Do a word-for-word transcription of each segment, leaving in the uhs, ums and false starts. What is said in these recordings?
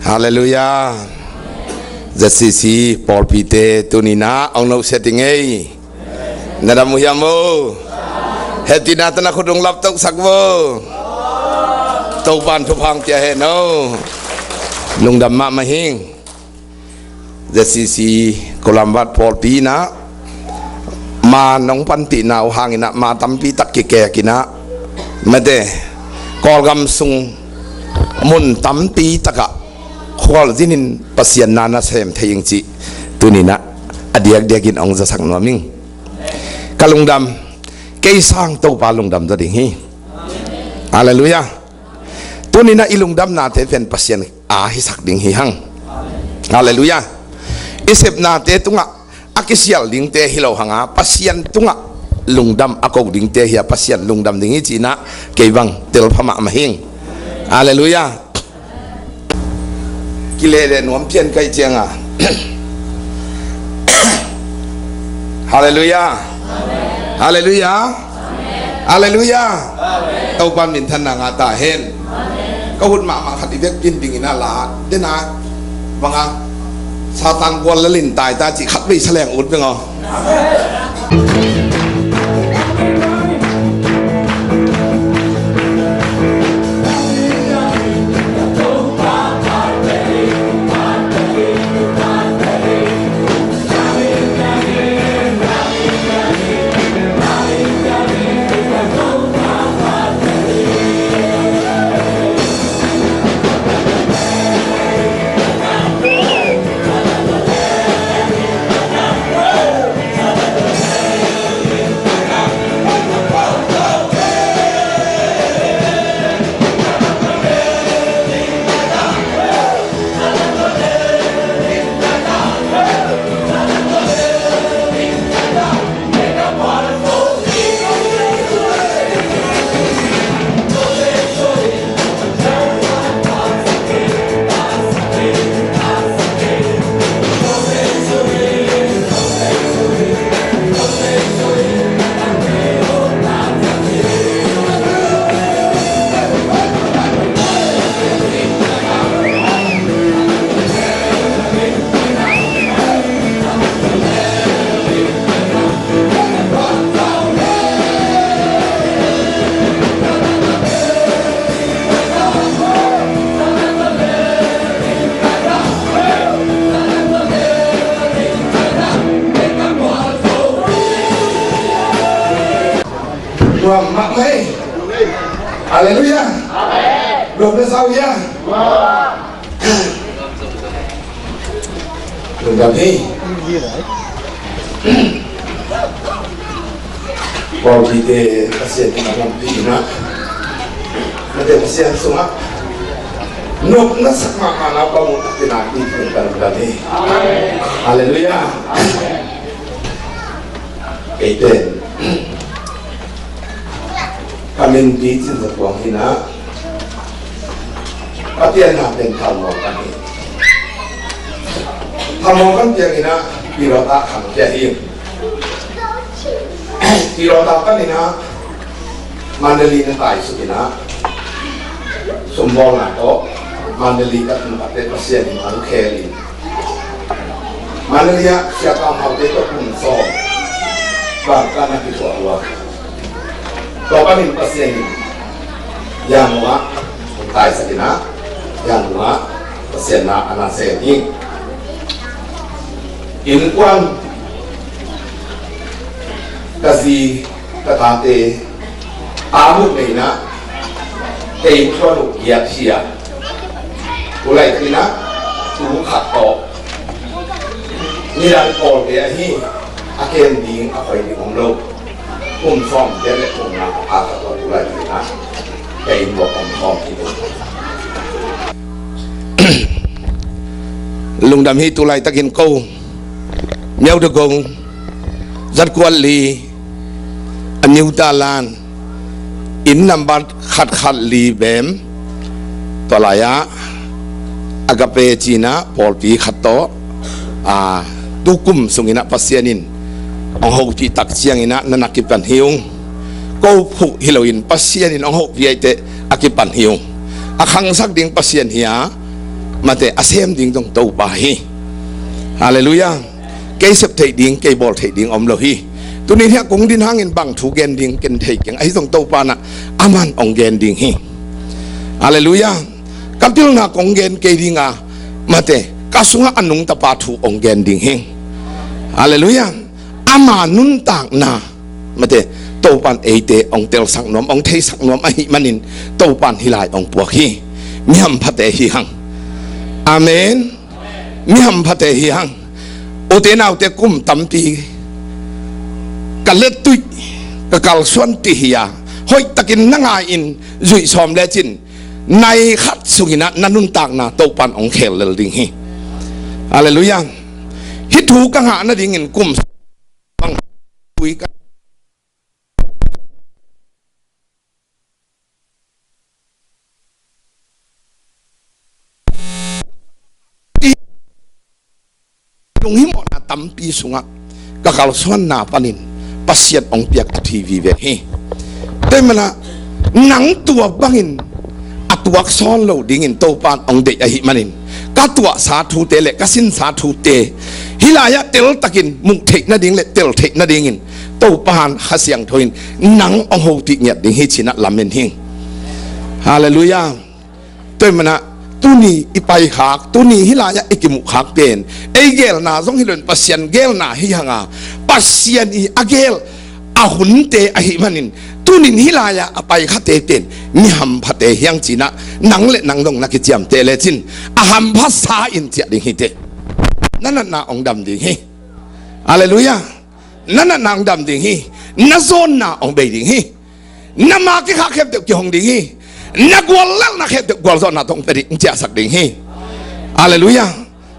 Halleluiah. Z C C pawlpite tuni-in ah ong no setting ei. Na dam uh hiam maw? Hehpihna tawh na khut ong laptohsak maw? Topa'n thupha ong pia hen aw. Lungdam mahmah ing. Z C C Kolambat pawlpi in ah ma nong panpihna uh hangin ah ma tampi tak kikek in ah, mate, Kawlgam sung mun tampi takah khualzin in Pasian na nasem thei ing cih tuni-in ah a diakdiakin ong zasak nuam ing. Ka lungdam, kei sang Topa lungdam zaw ding hi. Halleluiah. Tuni-in ah i lungdamnate pen Pasian aa hisak ding hi hang. Halleluiah. I sepnate tungah a kisial dingte hi lo hang a, Pasian tungah lungdam a ko dingte hi a, Pasian lungdam ding hi ci-in ah kei bang telpha mahmah ing. Halleluiah. Kilehleh nuam pian ka hih ciang a. Halleluiah. Halleluiah. Halleluiah. Topa'n minthanna ngah ta hen. Ka ut mahmah khat i vekpi-in dingin ah la, den a, bang a, Satan gual lel in tai ta cih khat vei sa leng ut veng aw. Nuam mahmah ei. Halleluiah. Nuam na sa uh hia? Lungdam hi. Pawlpite Pasian in a honpih in ah, nate Pasian sungah nopna sak mahmah na pa mu tak tina pi pi ka lungdam hi. Halleluiah. Kei pen ka min pi Cin Za Kuang hi in ah, ka pianna pen Thamuang ka hi. Thamuang ka piang in ah, Pi Lawta khang pia hi. Pi Lawta panin ah Mandalay na taisuk in ah, sumbawlna tawh Mandalay ka tun khatte Pasian in hong khel in, Mandalay ah Sia Kam Hau te tawh kum sawm bang ka na kituah uh a, tua panin Pasian in Yangon ah hong taisak in ah, Yangon ah Pasian na a na sem hi. Innkuan, ka zi ka tate, a mut nei in ah, kei thuan uh giat hi a, tu laitak in ah tu khat tawh nidang kawlte ahi a kem ding a khoi ding om lo. Kum sawm giat le kum nga a khat tawh tu laitak in ah kei in buak om khawm hi. Lungdam hi. Tu laitakin ko Myo Dago, Zat Kuat Li, a New Talan, inn nambat khat khat li bem, tua lai-ah Agape ci-in ah pawlpi khat tawh, a, tukum sungin ah Pasian in hong hopih tak ciangin ah na na kipan hi ung. Ko phuh hi loin Pasian in hong hopih ahih teh a kipan hi ung. A khangsak ding Pasian hi a, mate, a sem ding zong Topa hi. Halleluiah. Kei sep theih ding, kei bawl theih ding om lo hi. Tuni-in hiah kong din hangin bang thu gen ding ken thei keng. Ahi zong Topa in ah aman hong gen ding hi. Halleluiah. Ka pilna kong gen kei ding a, mate, ka sungah a nungtapa thu hong gen ding hi. Halleluiah. Ama nuntakna, mate, Topa in eite hong telsak nuam, hong theisak nuam ahih manin Topa in hih lai hong puak hi. Mi hamphate hi hang. Amen. Mi hamphate hi hang. Ute naute, kum tampi ka lettuih, ka kalsuan ti hi a, hoihtakin na ngai-in zuih sawm lecin, nai khat sungin ah na nuntakna Topa in hong khel lel ding hi. Halleluiah. Hih thu ka ngah nadingin kum bang tui ka lunghimawhna tampi sungah ka kalsuanna panin Pasian hong piak a thi vive hi. Tua ahih manin ah nang tua bangin a tuak sawn lo dingin Topa in hong deih ahih manin, ka tuahsa thute le ka sinsa thute hih lai-ah teltakin muh theih nading le tel theih nadingin Topa in Kha Siangtho in nang hong hotih ngiat ding hi ci-in ah lamen hi. Halleluiah. Tua ahih manin ah tuni i paikhak, tuni hih lai-ah i kimuhkhak pen ei geelna zong hi lo-in Pasian geelna hi hang a, Pasian i a geel a hunte ahih manin, tuni-in hih lai-ah a paikhate pen mi hamphate hi hang ci-in ah nang le nang dong na kiciamteh lecin, a hampha sa in ciah ding hi teh. Na natna hong dam ding hi. Halleluiah. Na natna hong dam ding hi. Na zawnna hong bei ding hi. Na ma kikhak khempeuh kihong ding hi. Na guallelhna khempeuh gualzawhna tawh hong pia ding, hong ciahsak ding hi. Halleluiah.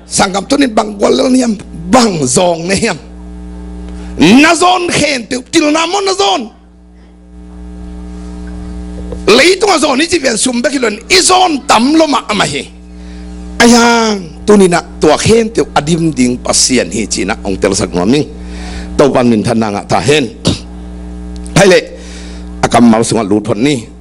Sanggam, tuni-in bang guallel na hiam, bang zawng na hiam? Na zawn khempeuh, pilna maw na zawn? Leitungah zawn i cih pen sum bek hi lo-in i zawn tam lo mahmah hi. Ahi hang tuni-in ah tua khempeuh a dim ding Pasian hi ci-in ah hong telsak nuam ing. Topa in minthanna ngah ta hen. Hei leh, a kammal sungah lut phot ni.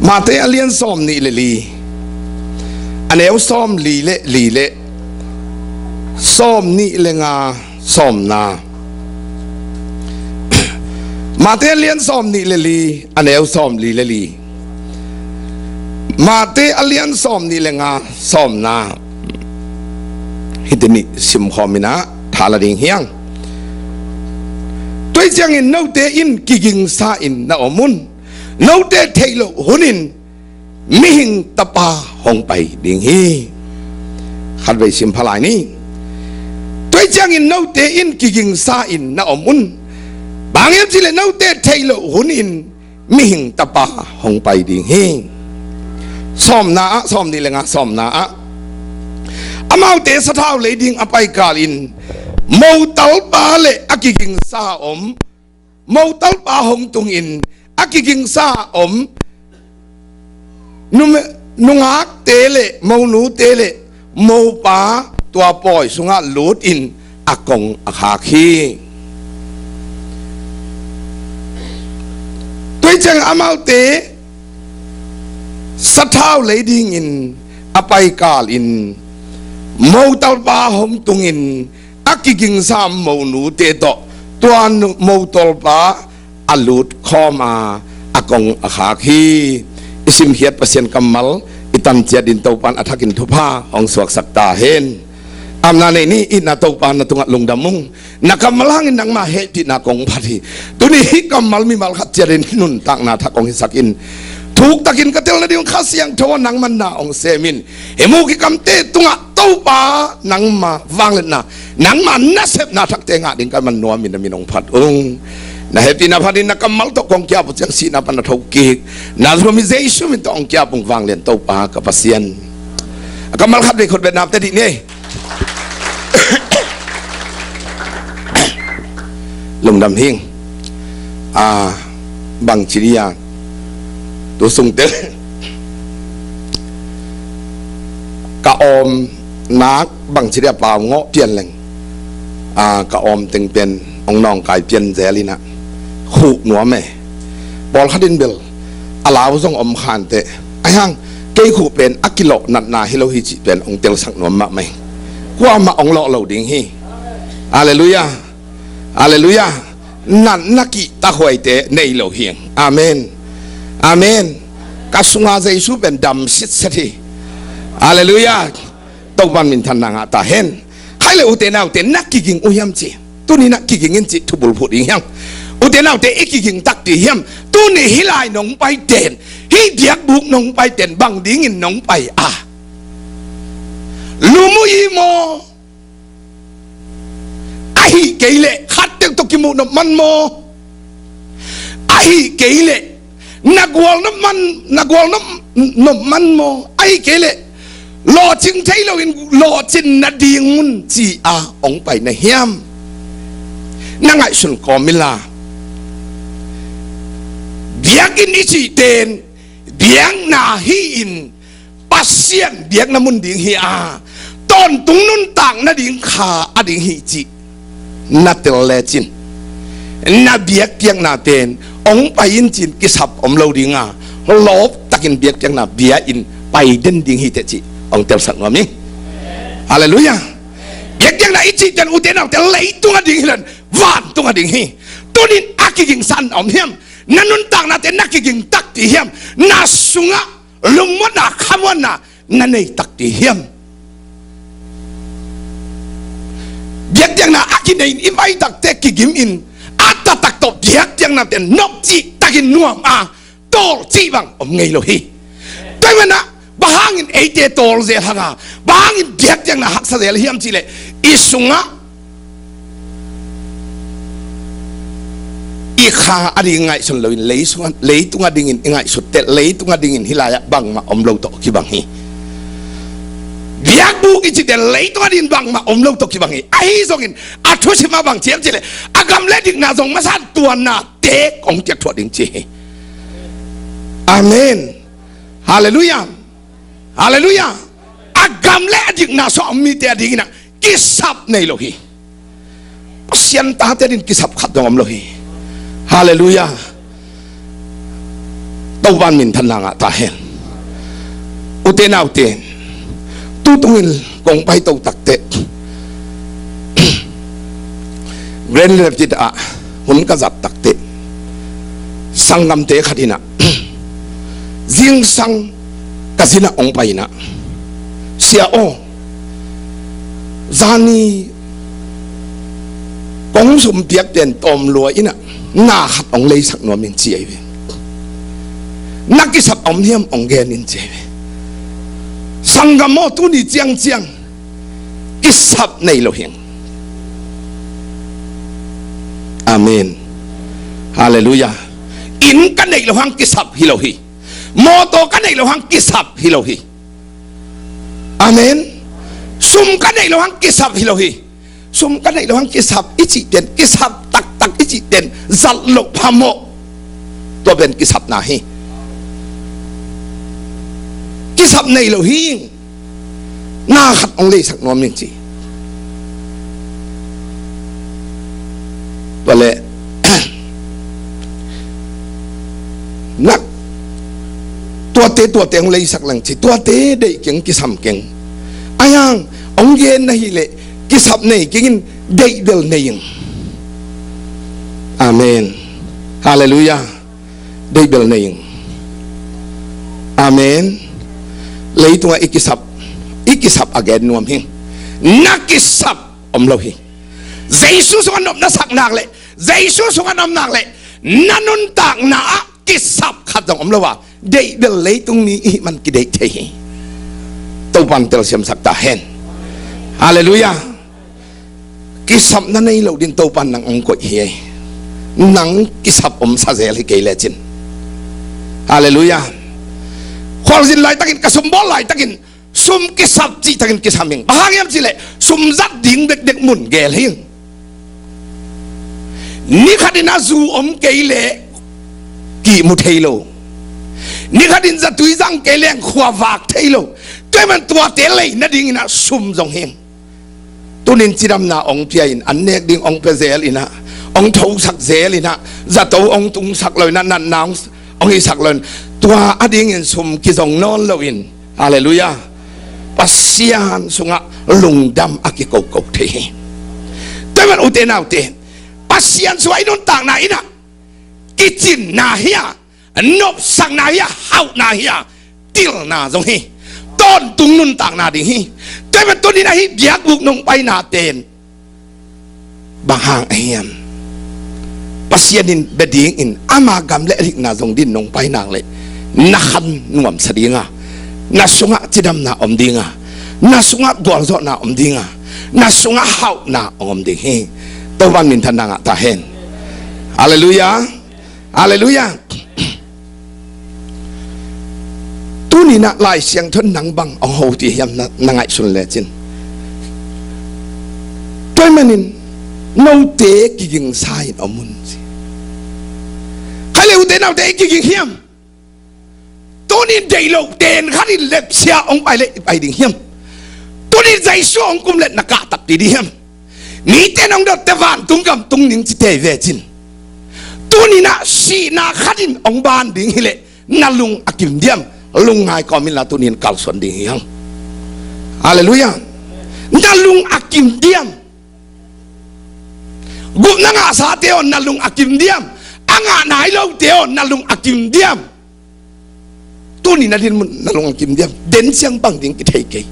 Mate a lian sawmnih le li, a neu sawmli le li le sawmnih le nga, sawmna. Mate a lian sawmnih le li, a neu sawmli le li. Mate a lian sawmnih le nga, sawmna. Hihte nih simkhawm in ah tha la ding hi hang. Tua ahih ciangin note in kigingsa-in na om un. Note theih loh hunin Mihing Tapa hong pai ding hi. Khatvei sim pha lai ni. Tua ahih ciangin note in kigingsa-in na om un. Bang hiam cih leh note theih loh hunin Mihing Tapa hong pai ding hi. Sawmna ah, sawmnih le nga, sawmna ah, amaute sathau lei ding a pai kalin motalpa le a kigingsa a om, motalpa hong tungin a kigingsa a om nume-, nungakte le monute le mopa tua pawi sungah lutin a kong a khak hi. Tua ahih ciang amaute sathau lei dingin a pai kalin motalpa hong tungin a kigingsa monute tawh tua nu-, motalpa a lut khawm a, a kong a khak hi. I simkhiat Pasian kammal i tan ciatin Topa'n a thakin thupha hong suaksak ta hen. Amna nei ni. Itna Topa, na tungah lungdam ung. Na kammal hangin nangma hehpihna kong phat hi. Tuni hih kammal mimal khat ciatin nuntakna thak hong hisak in. Thuktakin ka tel nading Kha Siangtho nangman na hong sem in. Hih mu kikamte tungah Topa nangma vangliatna, nangma nasepna thakte ngah ding ka man nuam in, na min hong phat ung. Na hehpihna phatin na kammal tawh kong ki-ap uh ciang sihna pan na thokik, Nazareth mi Jesu min tawh hong ki-ap ung. Vanglian Topa ka Pasian. A kammal khatvei khut beng napte dih ni. Lungdam hing. A, bangci dia tu sungte ka om nak bangci dia pau ngawh pian leng, A, ka awm teng pen hong nawngkai pian zel in ah, khuh nuam e. Pawlkhat in bel a lau zong om khanteh, ahi hang kei khuh pen a kilawh natna hi lo hi cih pen hong telsak nuam mahmah ing. Kuamah hong lawh lo ding hi. Halleluiah. Halleluiah. Natna kihtakhuaite nei lo hi ing. Amen. Amen. Ka sunga Jesu pen dam sitset hi. Halleluiah. Topa'n minthanna ngah ta hen. Khaile, ute naute, na kiging uh hiam ci? Tuni na kiging in ci thubul phuh ding hi hang. Ute naute, i kiging tak ding hiam? Tuni hih lai nong paiten, hih biakbuk nong paiten bang dingin nong pai a? Lum uh hi maw? Ahih kei leh khat tek tawh kimuh nop man maw? Ahih kei leh na gual nop man, na gual nop, nop man maw? Ahih kei leh lawhcing thei loin lawhcin nading un ci-a hong pai na hiam? Na ngaihsun kawm inla, biakinn i cihten biakna hi-in, Pasian biakna mun ding hi a, tawntung nuntak nading kha a ding hi cih na tel lecin, na biakpiakna pen hong pai in cin kisap om lo ding a, lawptakin biakpiakna bia in pai den ding hi teh cih hong telsak nuam ing. Halleluiah. Biakpiakna i cihten, ute naute, leitung a ding hi lo-in vantung a ding hi. Tunin a kigingsa na om hiam? Na nuntaknate na kiging tak ding hiam? Na sungah lungmuanna, khamuanna na nei tak ding hiam? Biakpiakna a kinei-in i vai takteh kigim in, a taktak tawh biakpiaknate nop cihtakin nuam a, tawl cih bang om ngei lo hi. Tua ahih manin ah, bang hangin eite tawl zel hang a, bang hangin biakpiakna haksa zel hiam cih leh, i sungah i kha a ding ngaihsun loin, lei sungah, leitung a dingin i ngaihsut teh, leitung a dingin hih lai-ah bangmah om lo tawh kibang hi. Biakbuk i cihte leitung a dingin bangmah om lo tawh kibang hi. Ahi zongin a thusim ah bang ci hiam cih leh, a gam le dikna zong masa-in tua nate kong piakthuah ding ci hi. Amen. Halleluiah. Halleluiah. A gam le a dikna sungah om mite a dingin ah kisap nei lo hi. Pasian tate adingin kisap khat zong om lo hi. Halleluiah. Topa'n minthanna ngah ta hen. Ute naute, tu tungin kong paito takteh, Grand Rapids ah hun ka zat takteh, sanggamte khat in ah, zingsang ka zin ah hong pai in ah, "Sia aw, zani kong sum piak pen tawm lua in ah, na khat hong leisak nuam ing," ci ahi ve. "Na kisap om hiam hong gen in," ci ahi ve. Sanggam aw, tuni ciangciang kisap nei lo hi ing. Amen. Halleluiah. Inn ka neih loh hang kisap hi lo hi. Mawtaw ka neih loh hang kisap hi lo hi. Amen. Sum ka neih loh hang kisap hi lo hi. Sum ka neih loh hang kisap i cih pen, kisap taktak i cih pen zat loh phamawh. Tua pen kisapna hi. Kisap nei lo hi. Na khat hong leisak nuam ning ci. Tua leh, nak, tuate, tuate hong leisak leng ci. Tuate deih keng, kisam keng. Ahi hang hong gen na hih leh kisap nei keng in, deih bel nei ing. Amen. Halleluiah. Deih bel nei ing. Amen. Leitungah i kisap, i kisap a gen nuam hi. Na kisap om lo hi. Jesu sungah nop na sak nak leh, Jesu sungah na om nak leh, na nuntakna ah kisap khat zong om lo a, deih bel leitung mi i hih man kideih thei hi. Topa'n telsiamsak ta hen. Halleluiah. Kisapna nei lo dingin Topa'n nang hong koih hi. Nang kisap omsa zel hi kei lecin. Halleluiah. Khualzin laitakin, ka sum bawl laitakin, sum kisap cihtakin kisam ing. Bang hang hiam cih leh, sum zat ding bekbek mun gel hi ing. Ni khatin a zu om kei leh kihmu thei lo. Ni khatin zatui zang kei leh khua vak thei lo. Tua ahih man tuate lei nadingin ah sum zong hi ing. Tunin cidamna hong pia in, an nek ding hong pia zel in ah, hong thosak zel in ah, zato hong tungsak lo in ah, natna hong, hong hisak lo in, tua a dingin sum kizong nawn lo in. Halleluiah. Pasian sungah lungdam a kikokok thei hi. Tua ahih man ute naute, Pasian sungah i nuntakna in ah kicinna hi a, nopsakna hi a, hauhna hi a, tilna zong hi. Tawntung nuntakna ding hi. Tua ahih man tunin ahi biakbuk nong paina ten bang hang ahi hiam? Pasian in bia dingin ama gam le a dikna zong din nong paina leh na khan nuamsa ding a, na sungah cidamna om ding a, na sungah gualzawhna om ding a, na sungah hauhna hong om ding hi. Topa minthanna ngah ta hen. Halleluiah. Halleluiah. Tuninah Lai Siangtho in nang bang hong ho ti hiam na, na ngaihsun lecin, tua ahih manin note kigingsa in om un ci. Khai le ute naute, i kiging hiam? Tunin deih loh ten khat in lepsia hong pai leh i pai ding hiam? Tunin Jesu hong kum leh na kah takpi ding hiam? Mite nong dot teh vantung gam tung ning ci tei ve cin. Tuninah sihna khat in hong ban ding hileh na lung a kim diam? Lungngai kawm inla tunin kalsuan ding hi hang. Halleluiah. Na lung a kim diam? Gupna ngahsate aw, na lung a kim diam? A ngah nai lote aw, na lung a kim diam? Tuni na din mun na lung a kim diam? Den siang bang ding kithei kei.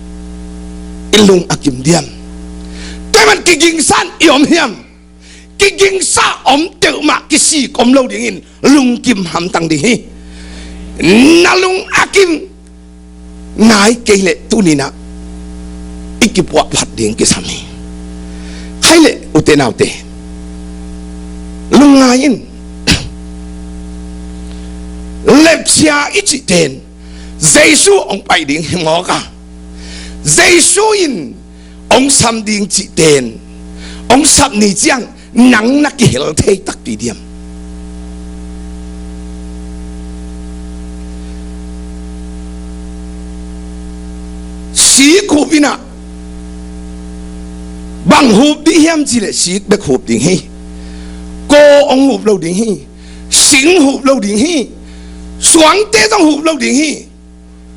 I lung a kim diam? Tua ahih man kigingsa in i om hiam? Kigingsa om teuh mah kisik om lo dingin lungkim hamtang ding hi. Na lung a kim nai kei leh tuninah i kipuahphat ding kisam hi. Khai le ute naute, lungngai in. Lepsia i cih ten Jesu hong pai ding hi mawk a, Jesu in hong sam ding cih ten hong sap ni ciang nang na kihel thei takpi diam? Sik hup inah bang hup dih hiam cih leh sik bek hup ding hi. Kaw hong hup lo ding hi. Sing hup lo ding hi. Suangte zong hup lo ding hi.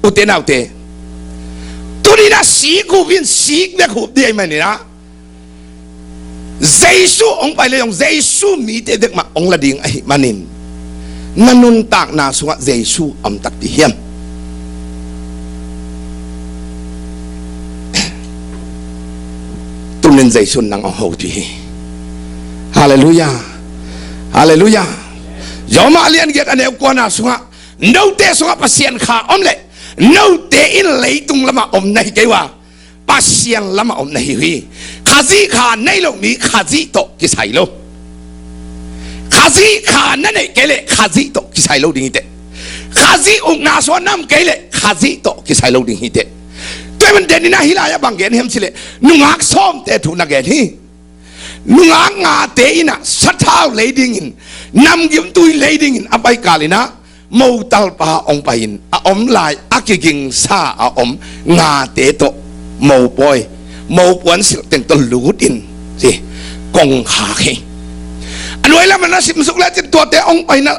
Ute naute, tuninah sik hup in sik bek hup dih ahih maninah Jesu hong pai leh zong Jesu mite bek mah hong la ding ahih manin na nuntakna sungah Jesu om takpi hiam? Tunin Jesu in nang hong ho dih hi. Halleluiah. Halleluiah. Rom a lian giat a neu kuana sungah, note sungah Pasian kha om leh note in leitung lamah om na hi kei uh a, Pasian lamah om na hi uh hi. Khazih kha nei lo mi Khazih tawh kisai lo. Khazih kha na neih kei leh Khazih tawh kisai lo ding hi teh. Khazih ukna suan na om kei leh Khazih tawh kisai lo ding hi teh. Tua ahih man deninah hih lai-ah bang gen hiam cih leh nungak sawmte thu na gen hi. Nungak ngate inah sathau lei dingin, namgimtui lei dingin a pai kal inah motalpa hong pai in a om lai a kigingsa a om ngate tawh mopawi, mopuan silh teng tawh lut in ci, kongkhak hi. A nuai lamah na simsuk lecin tuate hong pai inah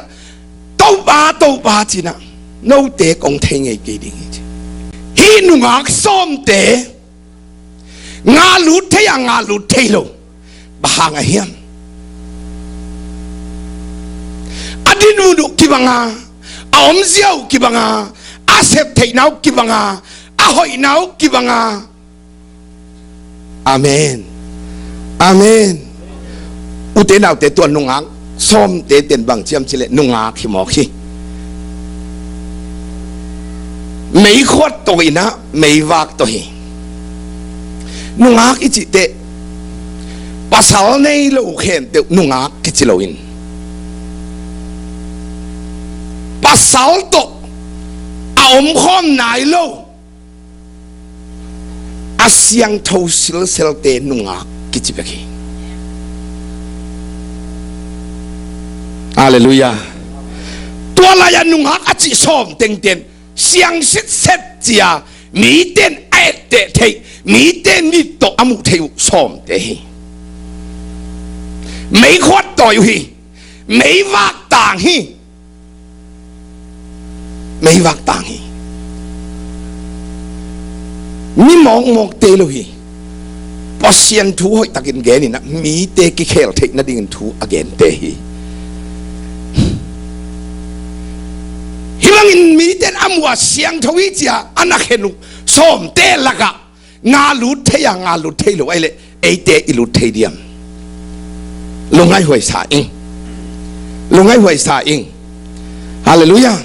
Topa, Topa cinah note kong thei ngei kei ding hi ci. Hih nungak sawmte nga lut thei a, nga lut thei lo, bang hang a hiam? A dinmun uh kibang a, a omzia uh kibang a, a septheihna uh kibang a, a hoihna uh kibang a. Amen. Amen. Ute naute, tua nungak sawmte ten bang ci hiam cih leh nungak hi mawk hi. Meikhuat tawh inah meivak tawh hi. Nungak i cih teh pasal nei lo khempeuh nungak kici lo in, pasal tawh a omkhawm nai lo a siangtho silselte nungak kici bek hi. Halleluiah. Tua lai-ah nungak a cih sawm tengten siang sitset ci-a mite in a etteh theih, mite mit tawh a muh theih uh sawmte hi. Meikhuat tawi uh hi. Meivak tang hi. Meivak tang hi. Mi mawkmawkte lo hi. Pasian thu hoihtakin genin ah mite kikhel theih nadingin thu a gente hi. Hih bangin mite in a muh a siangtho hi ci-a a na khen uh sawmte lakah nga lut thei a, nga lut thei lo ahih leh eite i lut thei diam? Lungngaihhuai sa ing. Lungngaihhuai sa ing. Halleluiah.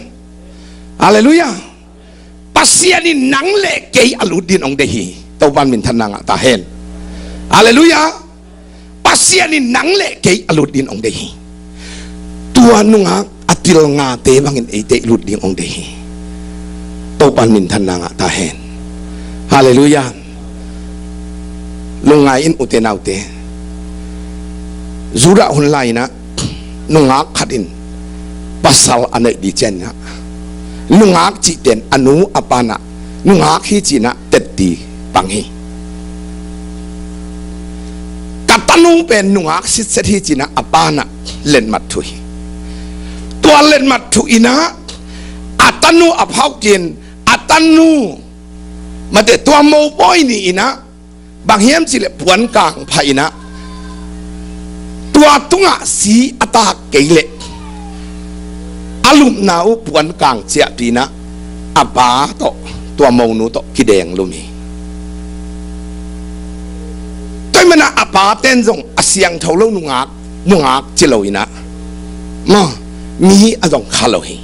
Halleluiah. Pasian in nang le kei a lut din hong deih hi. Topa'n minthanna ngah ta hen. Halleluiah. Pasian in nang le kei a lut din hong deih hi. Tua nungak a til ngate bangin eite i lut ding hong deih hi. Topa'n minthanna ngah ta hen. Halleluiah. Lungngai in, ute naute. Judah hun lai-in ah nungak khat in pasal a neih ding ciangin ah nungak cihte in a nu a pa'n ah nungak hi ci-in ah tetti pang hi. Ka tanu pen nungak sitset hi ci-in ah a pa'n ah letmat thuh hi. Tua letmat thuh in ah a tanu a phawk in, a tanu, mate, tua mopawi ni in ah bang hiam cih leh puankang phah in ah tua tungah si a tak kei leh a lupna uh puankang ciahpih in ah a pa tawh, tua monu tawh kideng lum hi. Tua ahih manin ah a pate'n zong a siangtho lo nungak, nungak ci lo in ah, maw, mi a zong kha lo hi.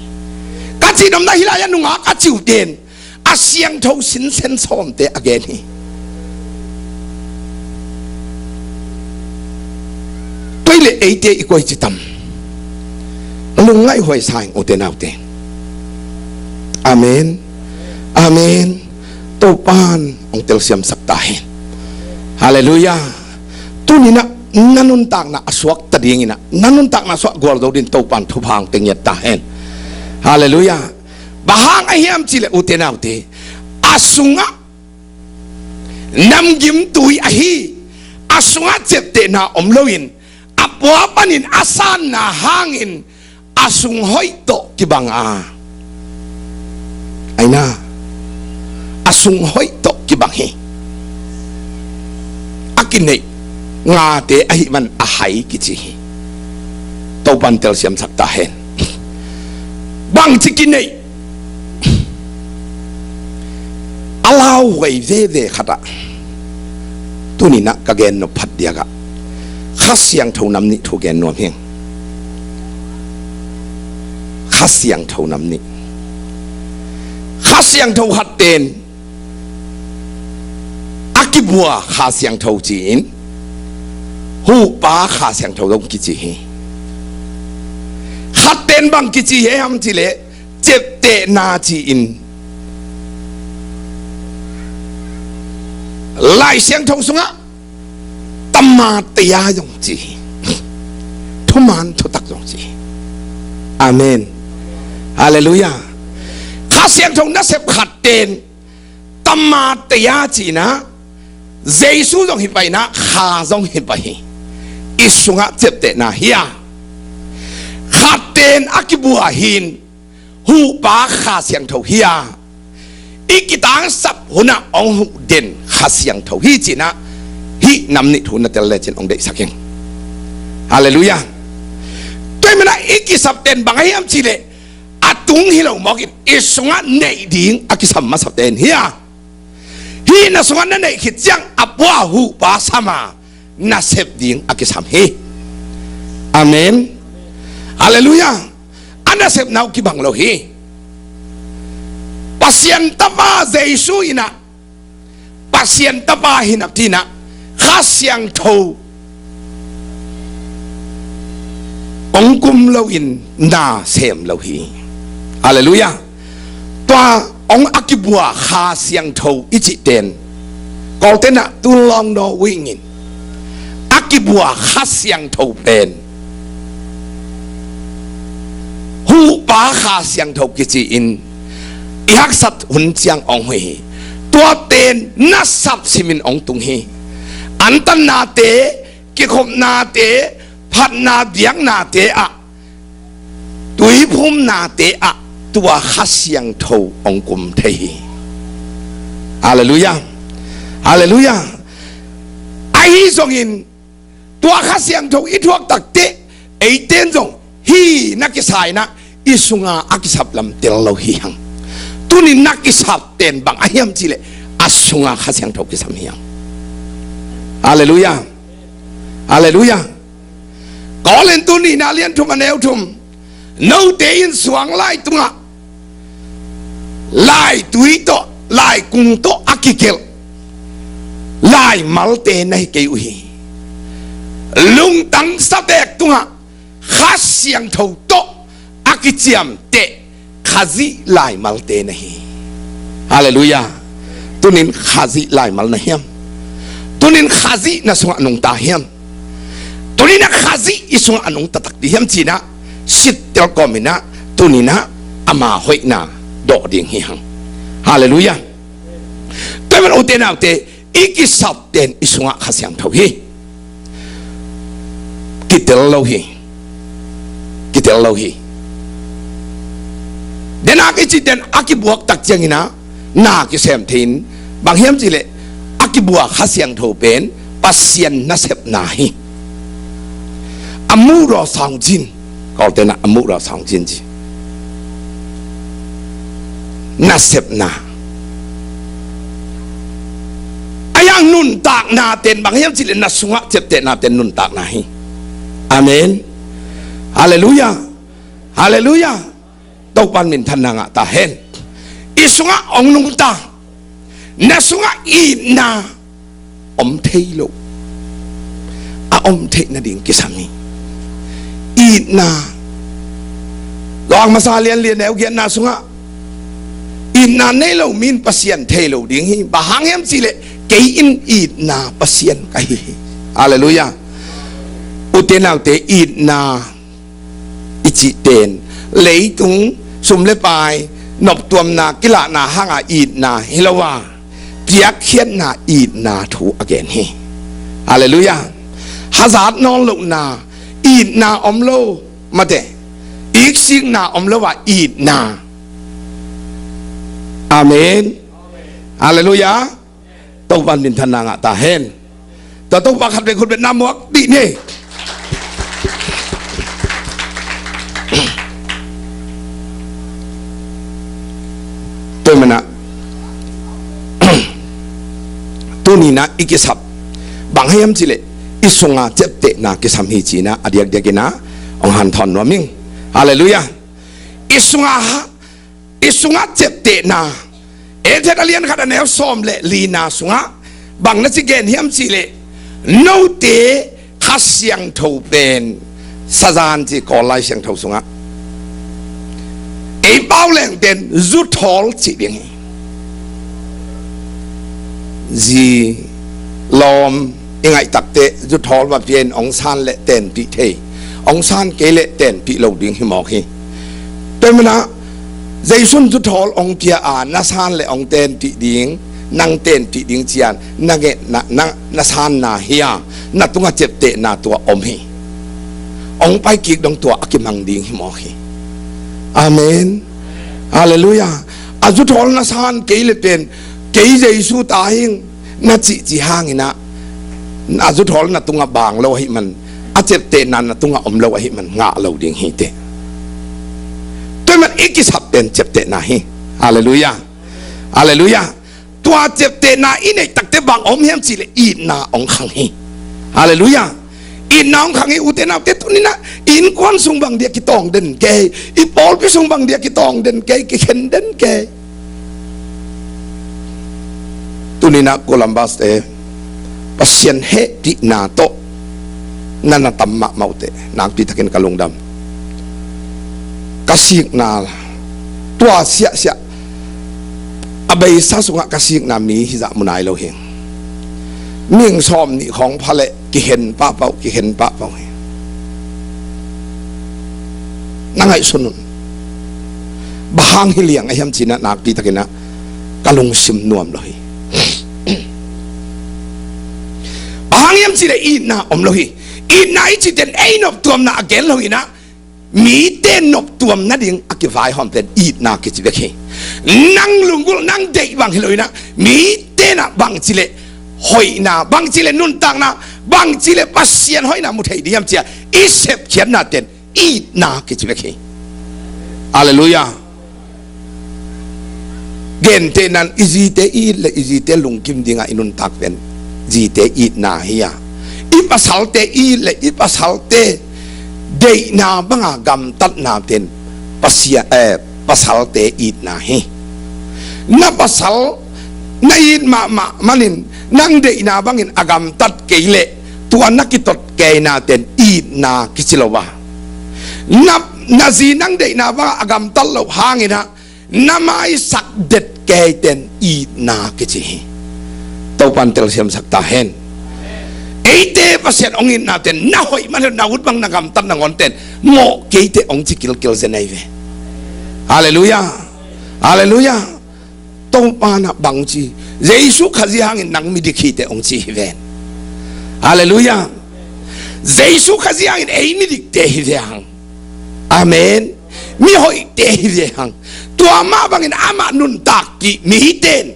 Ka cih nopna, hih lai-ah nungak a ci uh ten a siangtho sinsen sawmte a gen hi. Tua ahih leh eite i koici tam? Lungngaihhuai sa ing, ute naute. Amen. Amen. Topa'n hong telsiamsak ta hen. Halleluiah. Tuni-in ah na nuntakna a suakta dingin ah, na nuntakna suah gualzo dingin Topa'n thupha hong pia ngiat ta hen. Halleluiah. Bang hang ahiam cih leh, ute naute, a sungah namgimtui ahi, a sungah ciaptehna om loin, a pua panin a sanna hangin a sung hoih tawh kibang a, aina, a sung hoih tawh kibang hi. A kineih ngate ahih man a hai kici hi. Topa'n telsiamsak ta hen. Bangci kineih? A lauhuai veve khat ah, tuni-in ah ka gen nop phat diak ah Kha Siangtho nam nih thu gen nuam hi ing. Kha Siangtho nam nih. Kha Siangtho khat ten a kibua Kha Siangtho ci-in, huhpa Kha Siangtho zong kici hi. Khat ten bang kici hiam cih leh, ciaptehna ci-in, Lai Siangtho sungah tamateia zong ci hi. Thuman thutak zong ci hi. Amen. Halleluiah. Kha Siangtho nasep khat ten tamateia ci-in ah, Jesu zong hi pah in ah, Kha zong hi pah hi. I sungah ciaptehna hi a, khat ten a kibua hi-in, huhpa Kha Siangtho hi a, i kitangsap hun ah hong huh den Kha Siangtho hi ci-in ah, hih nam nih thu na tel lecin hong deihsak ing. Halleluiah. Tua ahih manin ah i kisap ten bang ahiam cih leh, a tung hi lo mawkin i sungah neih ding a kisam masa ten hi a, hih na sungah na neih khit ciang a pua huhpa sam a, nasep ding a kisam hi. Amen. Halleluiah. A nasepna uh kibang lo hi. Pasian Tapa Jesu in ah, Pasian Tapa hi napi-in ah, Kha Siangtho hong kum loin na sem lo hi. Halleluiah. Tua hong a kibua Kha Siangtho i cih ten, Kawlte in ah tu long no wingin, a kibua Kha Siangtho pen huhpa Kha Siangtho kici-in i haksat hun ciang hong huh hi. Tua pen nasep simin hong tung hi. Antannate, kikhopnate, phatna biaknate ah, tuiphumnate ah tua Kha Siangtho hong kum thei hi. Halleluiah. Halleluiah. Ahi zongin tua Kha Siangtho i thuak takteh eite in zong hih na kisap in ah i sunga a kisap lam tel lo hi hang. Tuni na kisap pen bang a hiam cih leh a sunga Kha Siangtho kisam hi hang. Halleluiah. Halleluiah. Korin tu nihna lian thum a neu thum. Note in suang lai tungah laitui tawh, laikung tawh a kigelh laimalte na hi kei uh hi. Lungtang sapek tungah Kha Siangtho tawh a kiciamteh Khazih laimalte na hi. Halleluiah. Tunin Khazih laimal na hiam? Tunin Khazih na sungah nungta hiam? Tunin a Khazih i sungah a nungta takpi hiam ci-in ah sittel kawm in ah, tunin ah ama hoihna dawh ding hi hang. Halleluiah. Tua ahih manin ute naute, i kisap pen i sungah Kha Siangtho hi. Kitel lo hi. Kitel lo hi. Denak i cih pen a kibuak tak ciangin ah na kisem thei in, bang hiam cih leh a kibuak Kha Siangtho pen Pasian nasepna hi. A muh raw sang cin. Kawlte in ah a muh raw sang cin ci. Nasepna. A yang nuntakna ten bang hiam cih leh na sungah ciaptehna ten nuntakna hi. Amen. Halleluiah. Halleluiah. Topa'n minthanna ngah ta hen. I sungah hong nungta, na sungah itna om thei lo. A om theih nading kisam hi. Itna. Luang masa lian li a neu giatna sungah itna nei lo mi in Pasian thei lo ding hi. Bang hang hiam cih leh kei in itna Pasian ka hi hi. Halleluiah. Ute naute, itna i cih pen leitung sum le pai, noptuamna, kilahna hanga itna hi lo a, piakkhiatna itna thu a gen hi. Halleluiah. Hazat nawn lohna itna om lo, mate, iksikna om lo a itna. Amen. Halleluiah. Topa'n minthanna ngah ta hen. Tua Topa khat vei khut beng na muak dih ni. Tua manin ah tuni-in ah i kisap bang hiam cih leh i sunga ciaptehna kisam hi ci-in ah a diakdiakin ah hong hanthawn nuam ing. Halleluiah. I sunga, i sunga ciaptehna, Efesa a lian khat a neu sawm le lina sungah bang na ci gen hiam cih leh, note Kha Siangtho pen sazan ci, Kawl Lai Siangtho sungah ei pau leng pen zuthawl cih ding hi. Zi lawm i ngaih takteh zuthawl va pia in hong san leh tenpih thei, hong san kei leh tenpih lo ding hi mawk hi. Tua manin ah Jesu in zuthawl hong pia a, na san leh hong tenpih ding, nang tenpih ding ci-in na ngetna, na, na sanna hi a, na tungah ciaptehna tua om hi. Hong pai kik dong tua a kimang ding hi mawk hi. Amen. Halleluiah. A zuthawl na san kei leh pen kei Jesu ta hi ing na cihcih hangin ah a zuthawl na tungah bang lo ahih man, a ciaptehna na tungah om lo ahih man ngah lo ding hi teh. Tua manin i kisap pen ciaptehna hi. Halleluiah. Halleluiah. Tua ciaptehna i neih takteh bang om hiam cih leh itna hong khang hi. Halleluiah. Itna hong khang hi, ute naute. Tuni-in ah i innkuan sung bang dia kitawng den kei, i pawlpi sung bang dia kitawng den kei, kikhen den kei. Tuni-in ah Columbus te, Pasian hehpihna tawh na na tam mahmah uh teh nakpi takin ka lungdam. Ka sikna tua siahsiah, a beisa sungah ka sikna mi hizah mu nai lo hi. Mihing sawmnih khawng pha leh kikhen pahpah uh, kikhen pahpah uh hi. Na ngaihsun un. Bang hang hi liang a hiam ci-in ah nakpi takin ah ka lungsim nuam lo hi. Cihleh itna om lo hi. Itna i cih pen ei noptuamna a gen lo hi-in ah, mite noptuam nading a kivaihawm pen itna kici bek hi. Nang lunggulh, nang deih bang hi lo-in ah, mite in ah bangci leh hoihna, bangci leh nuntakna, bangci leh Pasian hoihna mu thei ding hiam ci-a i sepkhiatna pen itna kici bek hi. Halleluiah. Gentehna-in i zite i it leh i zite lungkim dingah i nuntak pen zite itna hi-a, i pasalte i it leh i pasalte deihna banga gamtatna pen Pasian, eh, pasalte itna hi. Na pasal na it mahmah manin nang deihna bangin a gamtat kei leh tua na kitot keina pen itna kici lo a, na, na zi nang deihna bangah a gamtat loh hangin ah na maisak det kei pen itna kici hi. Topa'n telsiamsak ta hen. Eite Pasian hong itna pen na hoih man hi lo, na ut bang na gamtat nangawn pen mawh kei teh hong ci kilkil zen ahi ve. Halleluiah. Halleluiah. Topa'n ah bang ci, Jesu Khazih hangin nang midik hi teh hong ci hi ven. Halleluiah. Jesu Khazih hangin ei midikte hi ve hang. Amen. Mihoihte hi ve hang. Tua mah bangin amah nuntak kik mite in,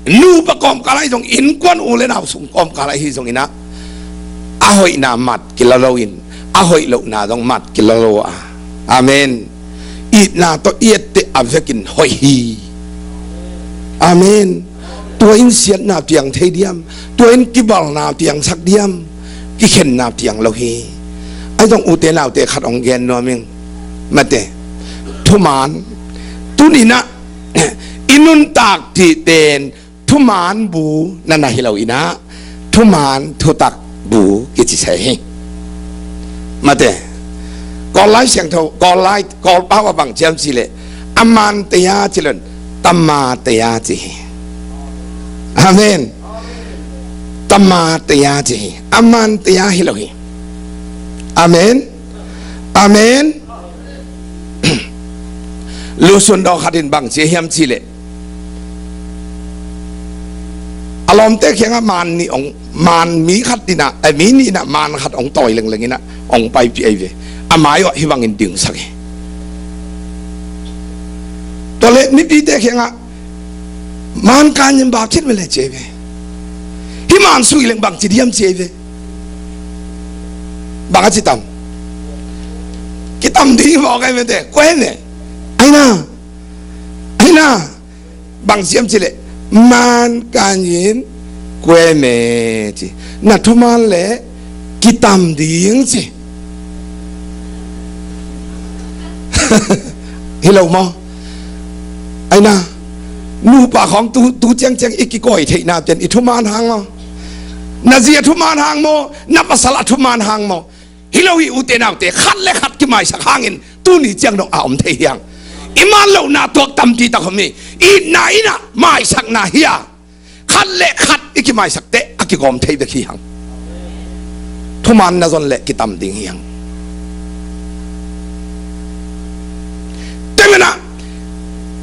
nupa kawmkal ahi zong, innkuan u leh nau sung kawmkal ahi zongin ah, a hoihna mat kila loin a hoih lohna zong mat kila lo a. Amen. Itna tawh i etteh a vekin hoih hi. Amen. Tua in siatna piang thei diam? Tua in kibalna piangsak diam? Kikhenna piang lo hi. Ahi zong ute naute khat hong gen nuam ing. Mate, thuman, tuni-in ah i nuntak cih pen thuman bu na na hi lo-in ah, thuman thutak bu kici sa hi. Mate, Kawl Lai Siangtho, Kawl Lai, Kawl pau ah bang ci hiam cih leh, a man taya ci lo-in, tama taya ci hi. Amen. Tama taya ci hi. A man taya hi lo hi. Amen. Amen. Lusun daw khat in bang ci hiam cih leh, a lawmte kiangah man nih hong, man mi khat in ah, eh, mi nih in ah man khat hong tawi lengleng in ah hong paipih ahi ve. A mai-awh hih bangin dingsak hi. Tua leh mipite kiangah, man kan in bap cit mele ci ahi ve. Hih man sui leng bang ci diam ci ahi ve. Bang a ci tam? Kitam ding mawk ahi mete, kuai ne. Aina, aina, bang ci hiam cih leh, man kan in kuai me ci. Na thuman leh kitam ding ci. Hi lo maw? Aina, nupa khawng tu, tu ciangciang i kikawi theihna pen i thuman hang maw? Na zi a thuman hang maw? Na pasal a thuman hang maw? Hi lo hi ute naute, khat le khat kimaisak hangin tuni ciang dong a om thei hi hang. I man lohna tuak tampi tak om hi. Itna in ah maisakna hi a, khat le khat i kimaisak teh a kigawm thei bek hi hang. Thuman na zon leh kitam ding hi hang. Tua manin ah,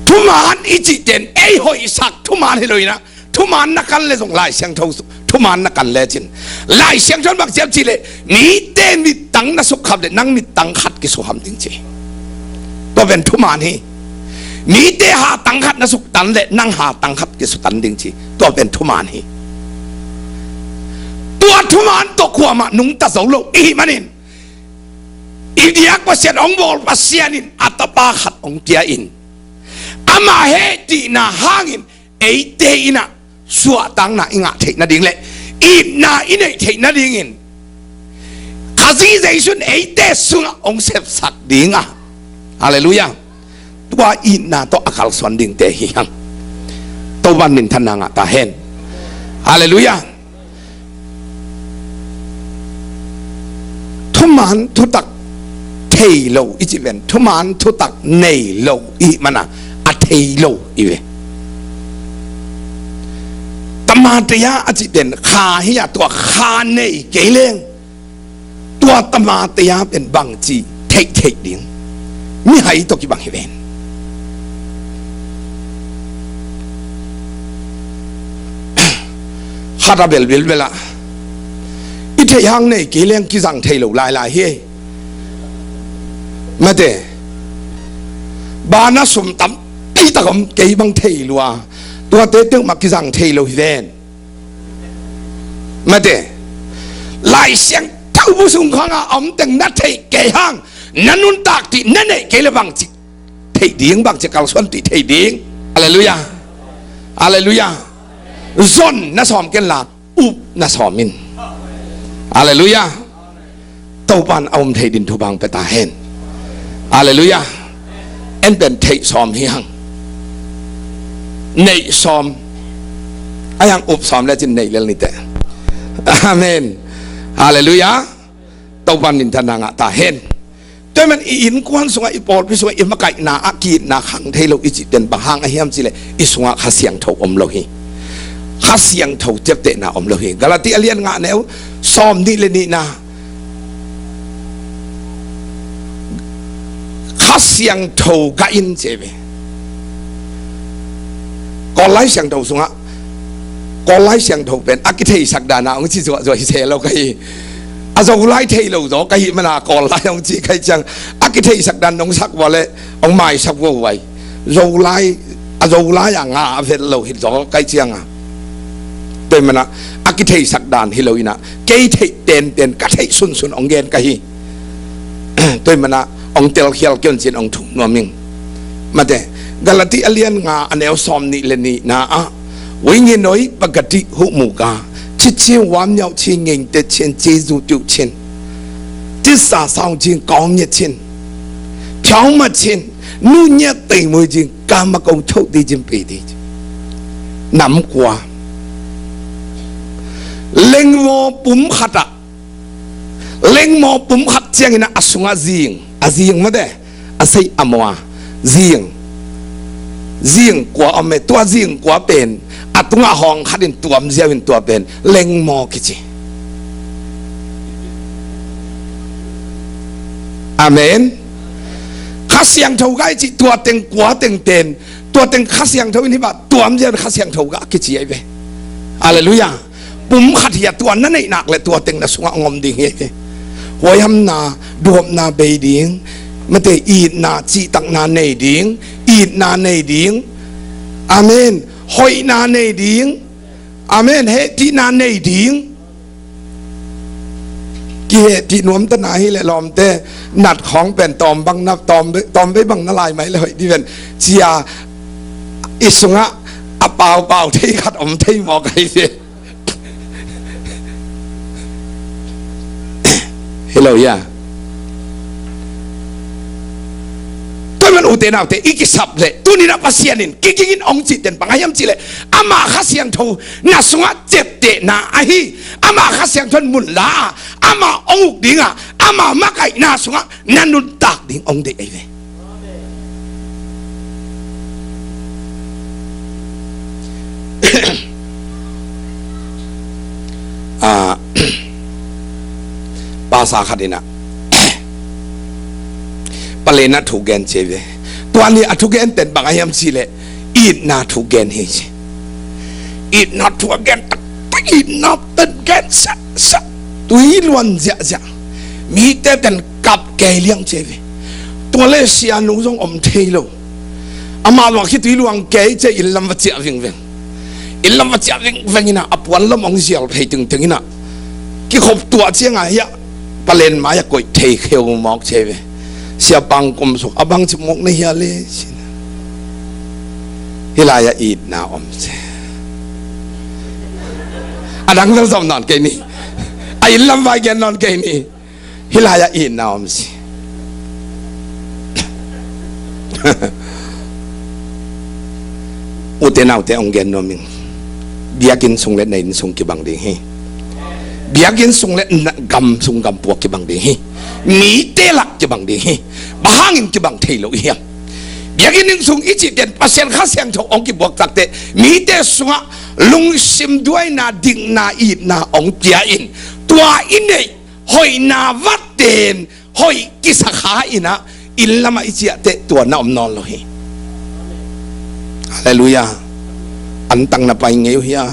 thuman i cih pen ei hoihsak thuman hi lo-in ah, thuman na kan leh zong Lai Siangtho thuman na kan lecin, Lai Siangtho in bang ci hiam cih leh, mite mittang na sukkham leh nang mittang khat kisukham ding ci. Tua pen thuman hi. Mite hatang khat na suktan leh nang hatang khat kisutan ding ci. Tua pen thuman hi. Tua thuman tawh kuamah nungta zo lo i hih manin, i biak Pasian hong bawl Pasian in a tapa khat hong pia in, ama hehpihna hangin eite in ah suahtakna i ngah theih nading leh itna i neih theih nadingin Khazih Jesu in eite sungah hong sepsak ding a. Halleluiah. Tua itna tawh a kalsuan dingte hi hang. Topa'n minthanna ngah ta hen. Halleluiah. Thuman thutak thei lo i cih pen thuman thutak nei lo i hih manin a thei lo i ve. Tamatea a cih pen kha hi a, tua kha nei kei leng tua tamatea pen bangci theihtheih ding? Mihai tawh kibang hi ven. Khat a bel bilbel ah I theih hang nei kei leng kizang thei lo lailai hi. Mate, bana sum tampi tak om, kei bang thei lua, tuate teng mah kizang thei lo hi ven. Mate, Lai Siangtho bu sung khang a om teng na theih kei hang, na nuntak ding na neih kei le bangci theih ding, bangci kalsuan ding theih ding. Halleluiah. Halleluiah. Zon na sawm ken la, up na sawm in. Halleluiah. Topan a um thei ding thupha pia ta hen. Halleluiah. En pen theih sawm hi hang, neih sawm, a hiang up sawm le cin neih lel nite. Amen. Halleluiah. Topan minthanna ngah ta hen. Tua man i innkuan sungah, i pawlpi sungah, i makaihna ah ki-itna khang thei lo i cih pen bang hang a hiam cih leh i sungah Kha Siangtho om lo hi. Kha Siangtho ciaptehna om lo hi. Galati a lian nga, a neu sawm nih le nihna, Kha Siangtho gah in ci ve. Kawl Lai Siangtho sungah Kawl Lai Siangtho pen a kitheisak dan a hong ci zuahzuah hi se lo ka hi. A Zolai thei lo zaw ka hih man a Kawl Lai hong ci ka hih ciang, a kitheisak dan hong sak vua le hong maisak vua uh ai. Zolai, a Zolai a nga a vet lo hi zaw ka hih ciang a, tua man a, a kitheisak dan hi lo in a, kei theih tenten ka theih sunsun hong gen ka hi. Tua man a hong telkhial kei un cin hong thum nuam ing. Mate, Galati a lian nga, a neu sawm nih le nihna ah, ဝိညာဉ်တော်၏ ပကတိဟုမူကား၊ ချစ်ခြင်း၊ ဝမ်းမြောက်ခြင်း၊ ငြိမ်သက်ခြင်း၊ ကျေးဇူးပြုခြင်း၊ သစ္စာစောင့်ခြင်း၊ ကောင်းမြတ်ခြင်း၊ ဖြောင့်မတ်ခြင်း၊ နှုတ်ညက်သိမ်မွေ့ခြင်း၊ ကာမဂုဏ်ချုပ်တည်ခြင်း၊ ပေတည်ခြင်း။ Namkua, lengmaw pum khat ah, lengmaw pum khat ciangin a sungah zing, a zing mate, a seih a mua, zing, zing kua om e, tua zing kua pen a tungah hawng khat in tuam ziau in tua pen lengmaw kici. Amen. Kha Siangtho gah i cih tua teng kua teng pen, tua teng Kha Siangtho in hi bang tuam ziau in Kha Siangtho gah kici ai ve. Halleluiah. Pum khat hi a, tua na neih nak le tua teng na sungah hong om ding hi. Huaihamna, duhopna bei ding, mate, itna, cihtakna nei ding, itna nei ding. Amen. Hoihna nei ding. Amen. Hehpihna nei ding. Kihehpih nuamtana hi le lawmte, nat khawng pen tawm bang na, tawm bei, tawm bei bang na lai mai le hoih dih ven. Cia i sungah a paupau thei khat om thei mawk ahi ve. Hello, ya. Tua man ute naute, i kisap leh, tuni-in ah Pasian in kigingin hong cihten bang a hiam cih leh, ama Kha Siangtho na sungah ciaptehna ahi, ama Kha Siangtho in mun la a, ama hong uk ding a, ama makaihna sungah na nuntak ding hong deih ahi ve. Ah, pastor khat in ah, Palen ah thu gen ci ve. Tua ni a thu genten bang a hiam cih leh, itna thu gen hi ci. Itna thu a gen taktak, itna pen gen siasia, tui luan ziahziah, mite pen kap kei liang ci ve. Tua leh sianu zong om thei lo. Amah luang khitui luang kei ci, inn lam va ciah vingveng. Inn lam va ciah vingveng in ah, a puan lam hong zial phei tengteng in ah, kikhop tuah ciangah hiah Palen mai-ah koih thei kheu mawk ci ve. Sia, bang kum suk a bang ci mawk na hia le ci. Hih lai-ah itna om ci. A dang vel zom nawn kei ni. A inn lam vai gen nawn kei ni. Hih lai-ah itna om ci. Ute naute, hong gen nuam ing. Biakinn sung le na inn sung kibang ding hi. Biakinn sung le na gam sung gam pua kibang ding hi. Mite lak kibang ding hi. Bang hangin kibang thei lo i hiam? Biakinn inn sung i cihten Pasian Kha Siangtho hong kibuak takteh, mite sungah lungsim duaina, dikna, itna hong pia in, tua i neih hoihna vatten hoih kisa kha in ah, inn lamah i ciahteh tua na om nawn lo hi. Halleluiah. Antang na pai ngei uh hia?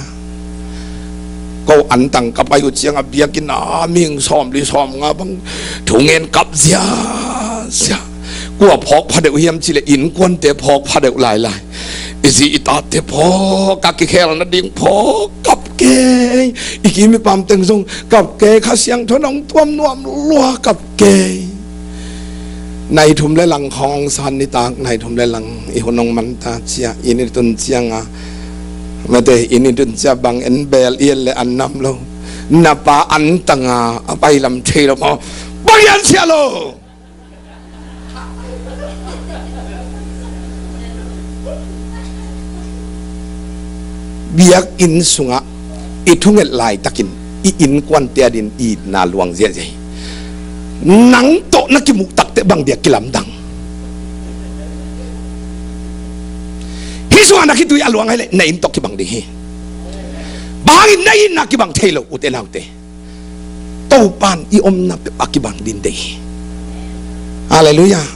Ko antang ka pai uh ciangah biakinn ah mihing sawmli sawmnga bang thungen kap ziazia. Kua phawk pha deuh hiam cihleh innkuante phawk pha deuh lailai. I zi i tate phawk, ka kikhel nading phawk kap kei. I kim i pam teng zong kap kei, Kha Siangtho in hong tuam nuam lua kap kei. Nai thum le lang khawng san nitak, nai thum le lang i hun hong man ta ciah, inn i tun ciangah, mate, inn i tun ciah bang en bel i en le an nam lo. Na pa antanga a pailam thei lo maw? Bang i an ciah lo. Biakinn sungah i thunget laitakin i innkuante adin i itna luang ziahziah hi. Nang tawh na kimuh takteh bang dia kilamdang. Hih sungah na khitui a luang ahih leh na inn tawh kibang ding hi. Bang hangin na itna kibang thei lo, ute naute. Topan i omna peuh a kibang ding deih hi. Halleluiah.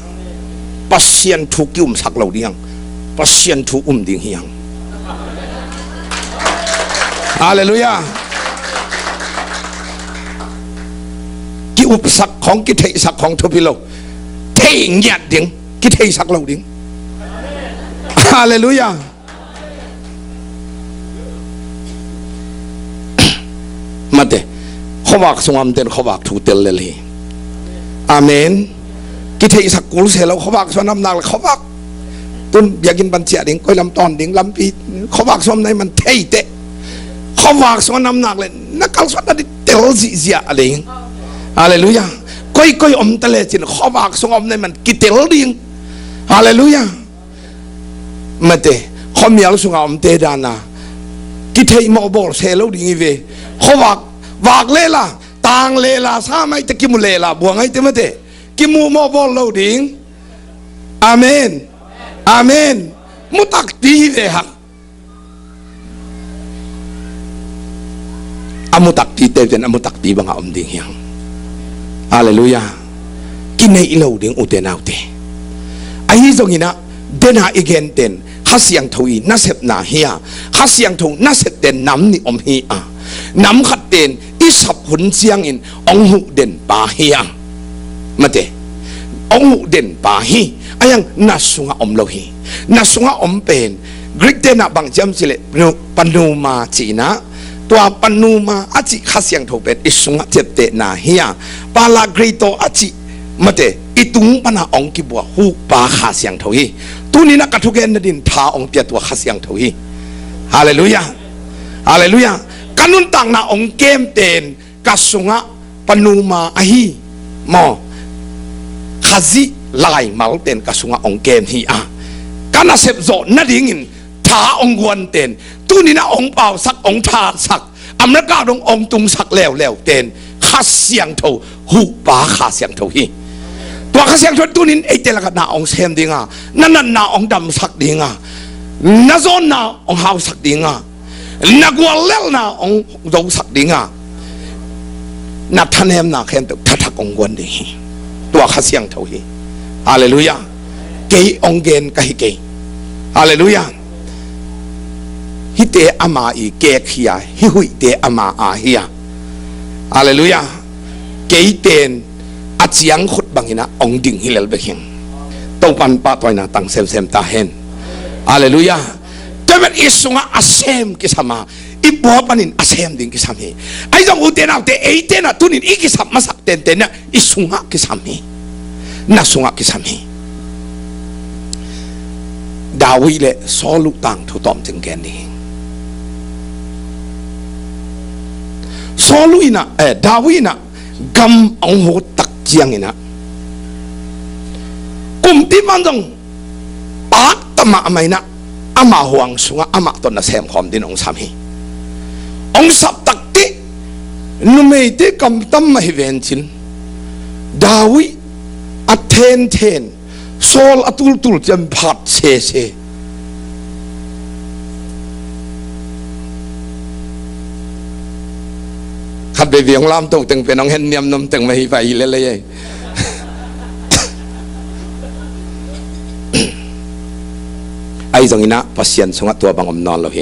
Pasian thu kiumsak lo ding hang. Pasian thu um ding hi hang. Halleluiah. Kiupsak khawng, kitheihsak khawng thupi lo. Thei ngiat ding, kitheihsak lo ding. Halleluiah. Mate, khuavak sungah omte'n khuavak thu tel lel hi. Amen. Kitheihsak kul se lo, khuavak sungah na om nak le khuavak. Tun biakinn pan ciah ding, koi lam tawn ding, lampi, khuavak sungah om na hih man thei teh. Khuavak sungah na om nak le na kalsuan nading tel zihziah a lei. Halleluiah. Koikoi om ta lecin khuavak sungah om na hih man kitel ding. Halleluiah. Mate, khuamial sungah omte dan a kitheih mawh bawl se lo ding hi ve. Khuavak, vak lela, tang lela, sa mai teh, kimu lela, buang ai teh, mate, kimu mawh bawl lo ding. Amen. Amen. Mu takpi hi ve hang. A mu takpi teute'n a mu takpi bangah om ding hi hang. Halleluiah. Kineih lo ding, ute naute. Ahi zongin ah, den a i gente'n Kha Siangtho i nasepna hi a, Kha Siangtho nasepte'n nam nih om hi a, nam khatte'n i sap hun ciangin hong huh den pa hi a. Mate, hong huh den pa hi. Ahi hang na sungah om lo hi. Na sungah om pen Greek te'n ah bang ci hiam cihleh pneu-, pneuma ci-in ah, tua pneuma a cih Kha Siangtho pen i sungah ciaptehna hi a, paraklito a cih, mate, i tung pan a hong kibua huhpa Kha Siangtho hi. Tuni-in ah ka thugen nading tha hong pia tua Kha Siangtho hi. Halleluiah. Halleluiah. Ka nuntakna hong kemte'n ka sungah pneuma ahi maw, Khazih laimalte'n ka sungah hong kem hi a, ka nasep zawh nadingin tha hong guante'n, tuni-in ah hong pausak, hong thasak, America dong hong tungsak leuleute'n Kha Siangtho, huhpa Kha Siangtho hi. Tua Kha Siangtho tuni-in eite lakah na hong sem ding a, na natna hong damsak ding a, na zawnna hong hausak ding a, na guallelhna hong zosak ding a, na thanemna khempeuh thathak hong guan ding hi. Tua Kha Siangtho hi. Halleluiah. Kei hong gen ka hi kei. Halleluiah. Hihte ama i kek hi a, hih huihte ama a hi a. Halleluiah. Keite'n a ciangkhut bangin ah hong ding hi lel bek hi hang. Topa'n pahtawina tang semsem ta hen. Halleluiah. Tua ahih manin i sungah a sem kisam a, i pua panin a sem ding kisam hi. Ahi zong, ute naute, eite'n ah tuni-in i kisap masak tentenna i sungah kisam hi. Na sungah kisam hi. David le Saul uh tangthu tawmcik gen ding hi. Saul in ah, eh, David in ah gam hong hotak ciangin ah, kumpipa in zong pakta mahmah in ah, ama huang sungah amah tawh nasem khawm dingin hong sam hi. Hong sap takteh numeite kamtam mah hi vencin, David a thenthen, Saul a tultul ciang phat sese. Khat veivei hong lamto teng pen hong hen niamnuam teng mah hi pai hi lel ei. Ahi zongin ah Pasian sungah tua bang om nawn lo hi.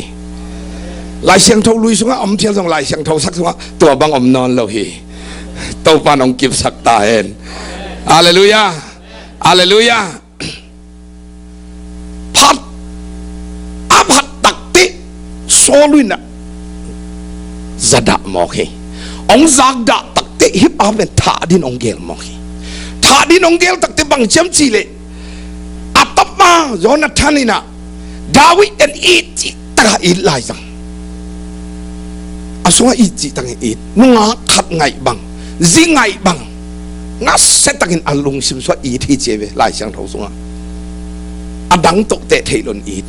Lai Siangtho lui sungah om phial zong, Lai Siangtho sak sungah tua bang om nawn lo hi. Topa nong kipsak ta hen. Halleluiah. Halleluiah. Phat a phat takteh Saul in ah zadah mawk hi. Hong zakdah takteh hih pa pen thah din hong gel mawk hi. Thah din hong gel takteh bang ciam cihleh, a tapa Jonathan in ah David in it cih takah it lai zang. A sungah it cih takin it, nungak khat ngaih bang, zi ngaih bang, ngasia takin a lungsim sungah it hi ci ei ve, Lai Siangtho sungah. A dang tawh teh theih loin it.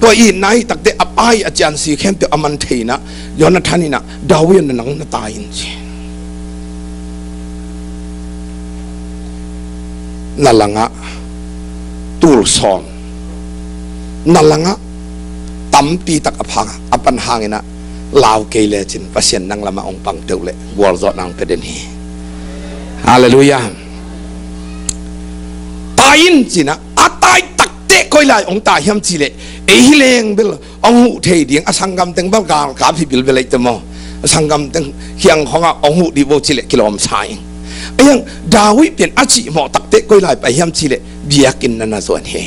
Tua itna hi takteh a pai a ciansi khempeuh a man thei in ah, Jonathan in ah, David, nang na tai in ci. Na langah tul sawm, na langah tampi tak a pha a pan hangin ah lau kei lecin Pasian nang lamah hong pang peuh leh gualzawhna hong pia den hi. Halleluiah. Tai in ci-in ah, a tai takteh koi lai hong tai hiam cihleh, ei hi leng bel hong huh thei ding, a sanggam teng bel galkap hi bilbel ei te maw. A sanggam teng kiang khawngah hong huh dih bo cihleh kilawm sa ing. Ahi hang David pen a cihmawh takteh koi lai pai hiam cihleh biakinn na na zuan hi.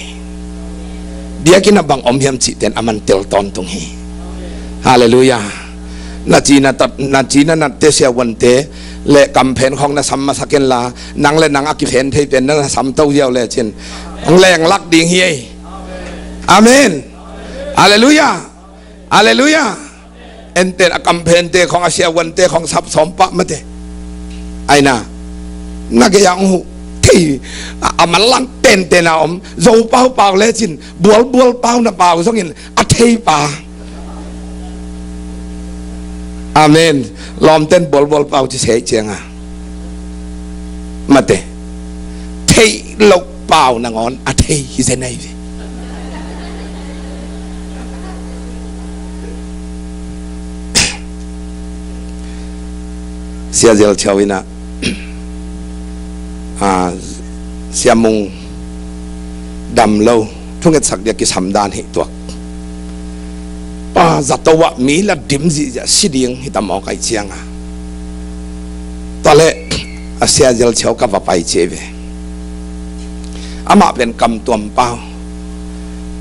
Biakinn ah bang om hiam cihte in a man tel tawntung hi. Halleluiah. Na ci na tat, na ci na natte, siavuante leh kamphen khawng na sam masa ken la, nang leh nang a kiphen thei pen na na sam to ziau lecin hong lenglak ding hi ei. Amen. Halleluiah. Halleluiah. Enten a kamphente khawng, a siavuante khawng sap sawm pah mate. Aina, na gei-ah hong huh thei, a, a manlang tenten a om, Zo pau pau lecin, bualbual pau na pau zongin a thei pa. Amen. Lawmten bualbual pau ci seh cianga, mate, theih loh pau nangawn a thei hi zen ahi ve. Sia Zel Thiau in ah, a, Sia Mung dam lo, thungetsak dia kisam dan hi tuak. Pa zato ah mi la dim zihziah, si ding hi ta mawk ahi cianga. Tua leh a Sia Zel Thiau ka va pai ci ei ve. Amah pen kamtuam pau.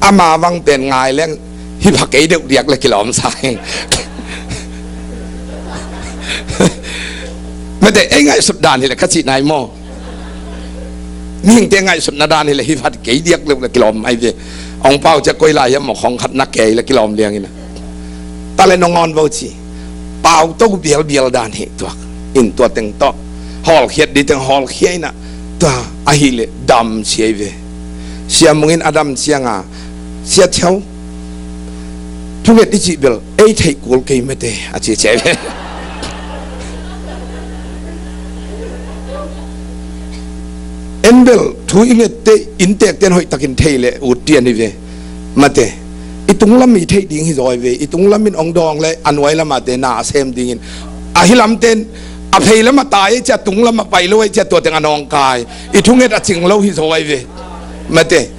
Ama vang pen ngai leng hi pha kei deuh diak leh kilawm sa ing. Mate, ei ngaihsut dan hileh ka cih nai maw. Mihingte ngaihsutna dan hileh hi pha kei diak deuh leh kilawm ahi ve. Hong pau ciah koi lai hiam maw, khawng khat na kei leh kilawm liang in ah. Tua leh nong awn vo ci. Pau to bialbial dan hi tuak. In tua teng tawh hawlkhiat ding teng hawlkhia in ah. Tua ahih leh dam ci ei ve. Sia Mung in a dam cianga, Sia Thiau, thunget i cih bel ei theih kul kei mate, a ci ci ei ve. En bel thu i ngette inntekten hoihtakin thei leh ut tian hi ve. Mate, i tunglam i theih ding hi zaw hi ve. I tunglam in hong dawng leh a nuai lamahte na a sem dingin, ahi lamten a phei lamah tai ei ciah, tunglamah pai lo ei ciah, tua teng a nawngkai. I thunget a cing lo hi zaw hi ve. Mate,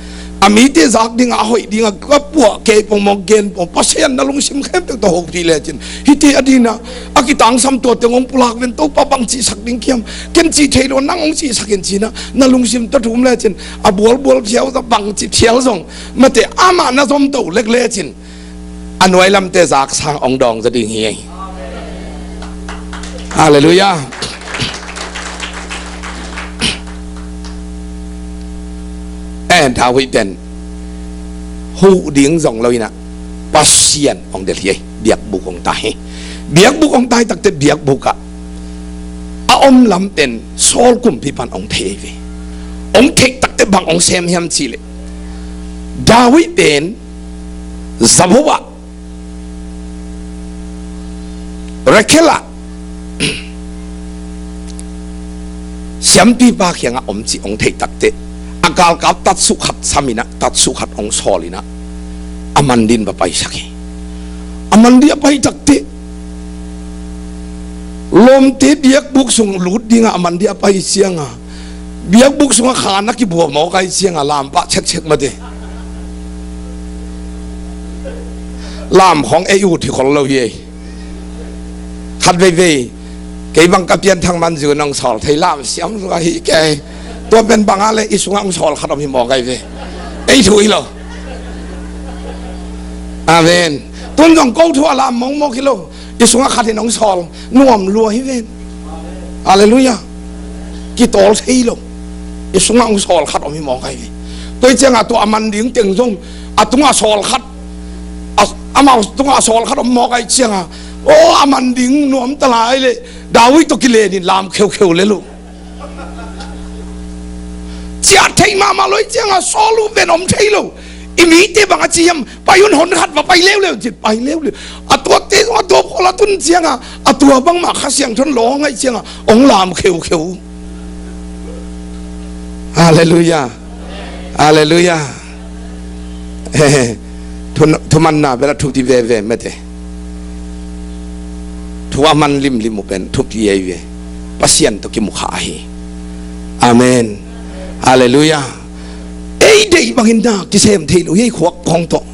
a mite zak dingah, a hoih dingah ka puah kei pongmawk gen pong, Pasian na lungsim khempeuh tawh hopih lecin, hihte a dinah a kitangsam tua teng hong pulak ven, Topa bang cihsak ding kiam, ken cih thei lo, nang hong cihsak in ci-in ah na lungsim tawh thum lecin, a bualbual phial zong, bang ci phial zong, mate, amah na zom to lek lecin a nuai lamte zak sang hong dawng zaw ding hi. Halleluiah. Eh, David pen huh ding zong lo in ah Pasian hong delh hi. Biakbuk hong tai hi. Biakbuk hong tai takteh biakbuk ah a om lam pen Saul kumpipa'n hong thei hi ve. Hong theih takteh bang hong sem hiam cihleh, David pen zabo ah Rachel ah siampipa kiangah om cih hong theih takteh, a galkap tatsuk khat sam in ah, tatsuk khat hong sawl in ah, a man dingin va paisak hi. A man ding a pai takteh, lawmte biakbuk sung lut dingah a man ding a pai cianga, biakbuk sungah khan a kibua mawk ahi cianga, lampah cekcek mate. Lam khawng ei ut hi khol lo hi ei. Khat veivei kei bang ka pianthak man zu nong sawl thei lam siam lua hi kei. Tua pen bang a le i sungah hong sawl khat om hi mawk ai ve. Ei thu hi lo. Amen. Tun zong ko thu a lam mawkmawk hi lo. I sungah khat in hong sawl nuam lua hi ven. Halleluiah. Kitawl thei lo. I sungah hong sawl khat om hi mawk ai ve. Tua hi ciangah tua a man ding teng zong a tungah sawl khat, a, amau tungah sawl khat om mawk ai ciangah, aw, a man ding nuam ta lai le, David tawh kilenin lam kheukheu le lo. Ciah thei mahmah lo hi ciangah Saul uh pen om thei lo. I mite bang a ci hiam, pai un, hon khat va pai leuleu ci, pai leuleu. A tuate zong a tua pawl a tun ciangah a tua bangmah Kha Siangtho in lawng ai ciangah hong lam kheukheu. Halleluiah. Halleluiah. Thu, thumanna bel a thupi veve mate. Thu a man limlim uh pen thupi ei ve. Pasian tawh kimu kha ahi. Amen. Halleluiah. Ei deih bangin na kisem thei lo hi ei, khuak khawng tawh.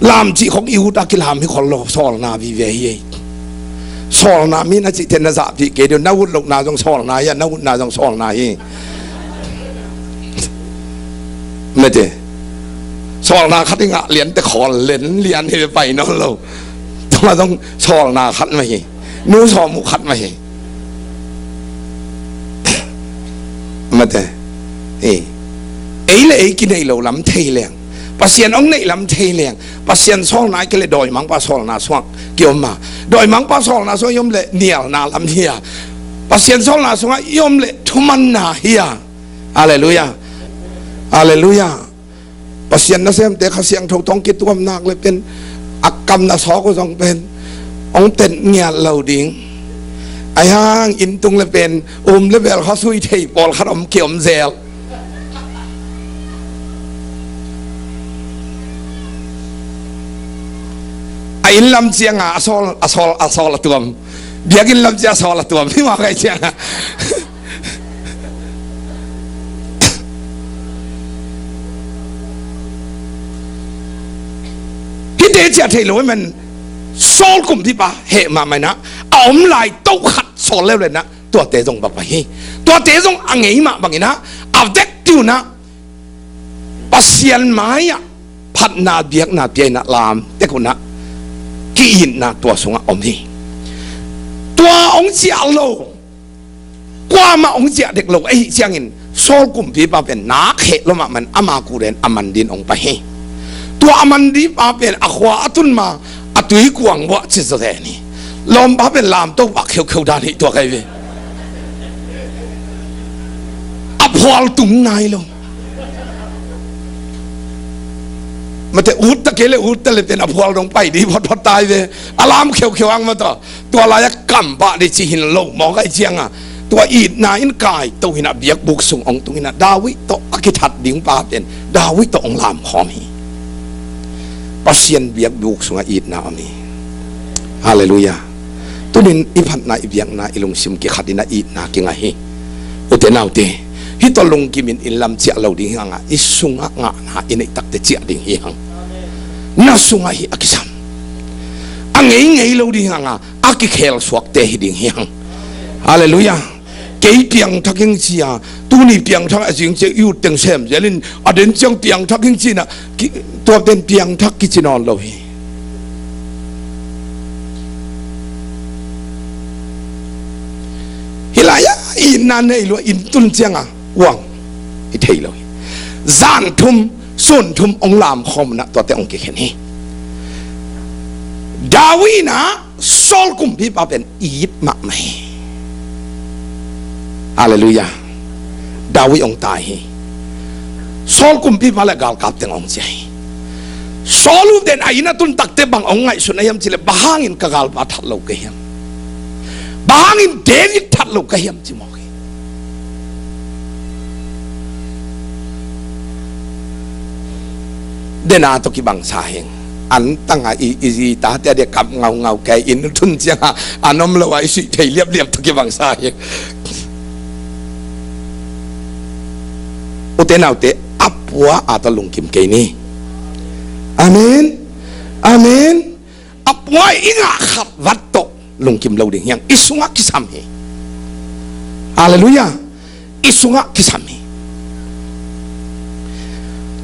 Lam cih khawng i ut a kilam hi khol lo, sawlna vive hi ei. Sawlna mi na cihte na zahpih kei deuh, na ut lohna zong sawlna hi a, na utna zong sawlna hi. Mate. Sawlna khat i ngah lian te khawl len lian hi ve, pai nawn lo. Tua zong sawlna khat mah hi. Nu sawm uh khat mah hi. Mate. Ei. Ei le ei kinei lo lam thei leng, Pasian hong neih lam thei leng, Pasian sawlna i kei le dawimangpa sawlna sungah kiom a. Dawimangpa sawlna sungah i om le nialna lam hi a. Pasian sawlna sungah i om le thumanna hi a. Halleluiah. Halleluiah. Pasian nasemte Kha Siangtho tawh kituam nak le pen a kam na sawk uh zong pen hong tet ngiat lo ding. Ahi hang inn tung le pen um le bel khuasui thei pawlkhat om kiom zel. A inn lam ciangah a sawl, a sawl, a sawl a tuam. Biakinn lam ciah sawl a tuam hi mawk ai ciangah. Hihte ciah thei lo hi man, Saul kumpipa heh mahmah inah a om lai toh khat sawl leuleu inah tuate zong va pai hi. Tuate zong a ngei mah bang inah a vekpi unah Pasian mai-ah phatna biakna pia inah lam tek unah ki-itna tua sungah om hi. Tua hong ciah lo, kuamah hong ciah dek lo ahih ciangin Saul kumpipa pen nak heh lo mahmah in ama kuren a man dingin hong pai hi. Tua a man dingpa pen a khua a tun ma a tuikuang buah ci zaw zen hi. Lawmpa pen lamto pah kheukheu dan hi tua kai ve. A phual tung nai lo. Mate, utta kei le utta le pen a phual dong pai ding photphot tai ve. A lam kheukheu ang mataw. Tua lai-a kampah ding ci hi lo mawk ai ciangah, tua itna in kaito inah biakbuk sung hong tung inah David tawh a kithat dingpa pen David tawh hong lamkhawm hi. Pasian biakbuk sungah itna om hi. Halleluiah. Tunin i phatna, i biakna, i lungsim kikhat inah itna kingah hi. Ute naute, hih tawh lungkimin inn lam ciah lo ding hi hangah, i sungah ngahna i neih takte ciah ding hi hang. Na sungah hih a kisam a ngeingei lo ding hi hangah, a kikhelsuakte hi ding hi hang. Halleluiah. Kei piangthak hing ci-a, tuni piangthak a zing ciang i ut teng sem zelin a den ciang piangthak hing ci-inah, tua pen piangthak kici nawn lo hi. Hih lai-ah itna nei lua inn tun ciangah uang hi thei lo hi. Zan thum sun thum hong lamkhawm unah tuate hong kikhen hi. David inah Saul kumpipa pen it mahmah hi. Halleluiah. David hong tai hi. Saul kumpipa le galkap teng hong ciah hi. Saul uh ten a inn a tun takte bang hong ngaihsun a hiam cih leh, bang hangin ka galpa that lo ka hiam? Bang hangin David that lo ka hiam ci mawk hi. Dena tawh kibangsa hing. An tangah i, i zi tate a dia kap ngaungau kei in tun ciangah an om lo a i suih thei liapliap tawh kibangsa hing. Ute naute, a pua a tawh lungkim kei ni. A Amen. Amen. A puai i ngah khat vat tawh lungkim lo ding hi hang. I sungah kisam hi. Halleluiah. I sungah kisam hi.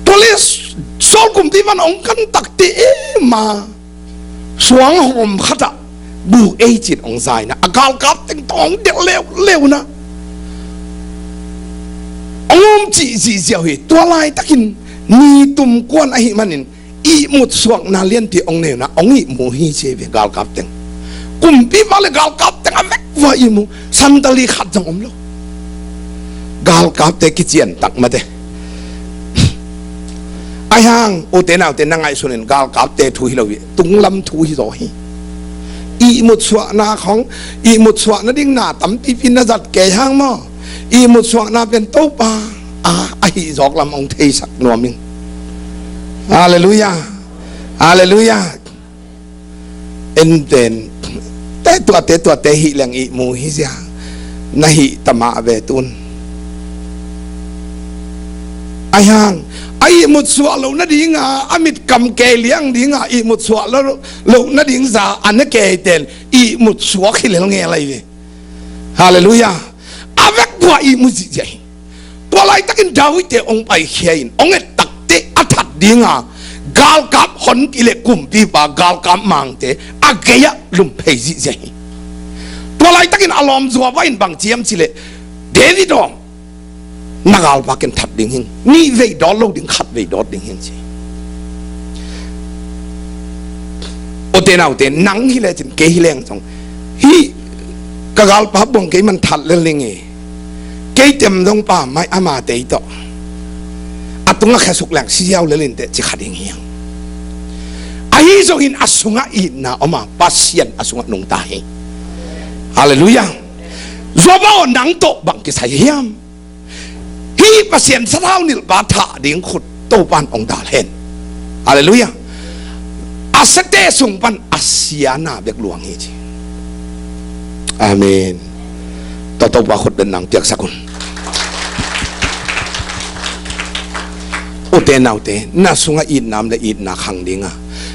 Tua le Saul kumpipa in hong kan takte e ma, suang hawm khatah bu ei cin hong zaina, a galkap teng tawh hong delh leuleu na, hong um cih zihziau hi. Tua laitakin ni tum kuan ahih manin ihmut suakna lianpi hong neihna hong ihmu hi ci hi ve, galkap teng. Kumpipa le galkap teng a vekvua ihmu, sandali khat zong om lo. Galkapte kician tak mate. Ahi hang ute naute, na ngaihsunin galkapte thu hi lo hi, tunglam thu hi zaw hi. Ihmut suahna khong, ihmut suah nading na tampipi na zat kei hang maw? Ihmut suahna pen Topa a, ahi zawk lam hong theisak nuam ing. Halleluiah. Halleluiah. En pen te tuate tuate hih leng ihmu hi zia, na hih ta mah ve tun. Ahi hang a ihmut suah loh nadinga a mitkam kei liang dinga ihmut suah loh, loh nading za a na kei ten ihmut suak hi lel ngel ahi ve. Halleluiah. A vekvua ihmu zihziah hi. Tua laitakin David-te hong paikhia in hong et takte a that dinga galkap honpi le kumpipa galkap mangte a gei-ah lum phei zihziah hi. Tua laitakin a lawm Joab in bang ci hiam cih leh, David aw, na galpa ken that ding hing, nih vei dawt lo ding, khat vei dawt ding hing ci. Ute naute, nang hi lecin kei hi leng zong, hih ka galpa buang kei man that lel ning e, kei tem zong pa mai ama tei tawh a tungah khesuk leng siau lel inteh ci kha ding hiang. Ahi zongin a sungah itna om a, Pasian a sungah nungta hi. Halleluiah. Joab aw, nang tawh bang kisai hiam? Hih Pasian sathau nilhpa thah ding khut Topan hong dal hen. Halleluiah. A siate sung pan a siana bek luang hi ci. Amen. Tua Topa khut bek nang piaksak un. Ute naute, na sungah itna om le itna khang dinga,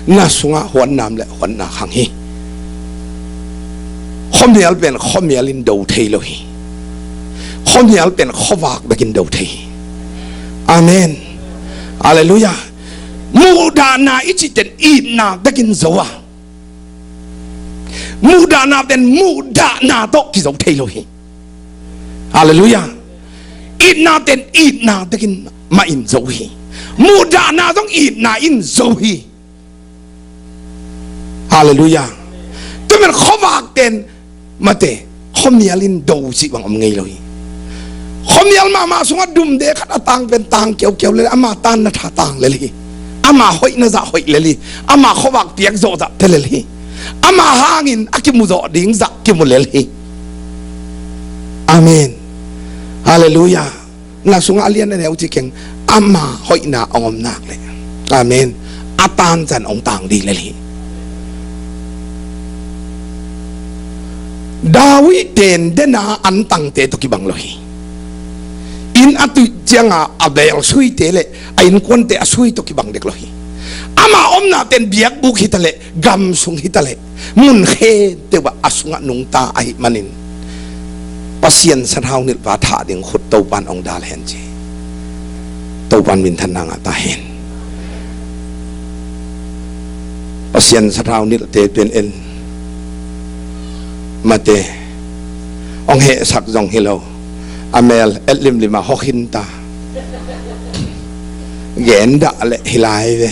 na sungah huatna om le huatna khang hi. Khuamial pen khuamial in do thei lo hi. Khuamial pen khuavak bekin do thei hi. Amen. Halleluiah. Muhdahna i cih ten itna bekin zo a, muhdahna pen muhdahna tawh kizo thei lo hi. Halleluiah. Itna ten itna bekin mah in zo hi. Muhdahna zong itna in zo hi. Halleluiah. Tua men khuavak ten mate, khuamial in do cih bang om ngei lo hi. Khuamial mahmah sungah dumde khat a tang pen tang kiaukiau lel, ama tan na tha tang lel hi. Ama hoih na zah hoih lel hi. Ama khuavak piak zawh zah pia lel hi. Ama hangin a kimu zawh ding zah kimu lel hi. Amen. Halleluiah. Na sungah a lian a neu ci keng, ama hoihna hong om nak leh, amen, a tanzan hong tang dih lel hi. David ten dena antangte tawh kibang lo hi. Inn a tuih cianga a bel suite le a innkuante a sui tawh kibang dek lo hi. Ama omna ten biakbuk hitaleh, gam sung hitaleh, mun khenteuh ah a sungah nungta ahih manin Pasian sathau nilhpa thah ding khut Topan hong dal hen ci. Topan minthanna ngah ta hen. Pasian sathau nilhte pen en mate, hong hehsak zong hi lo, a mel et limlim a hawk hinta. Gen dah leh hi lai ve.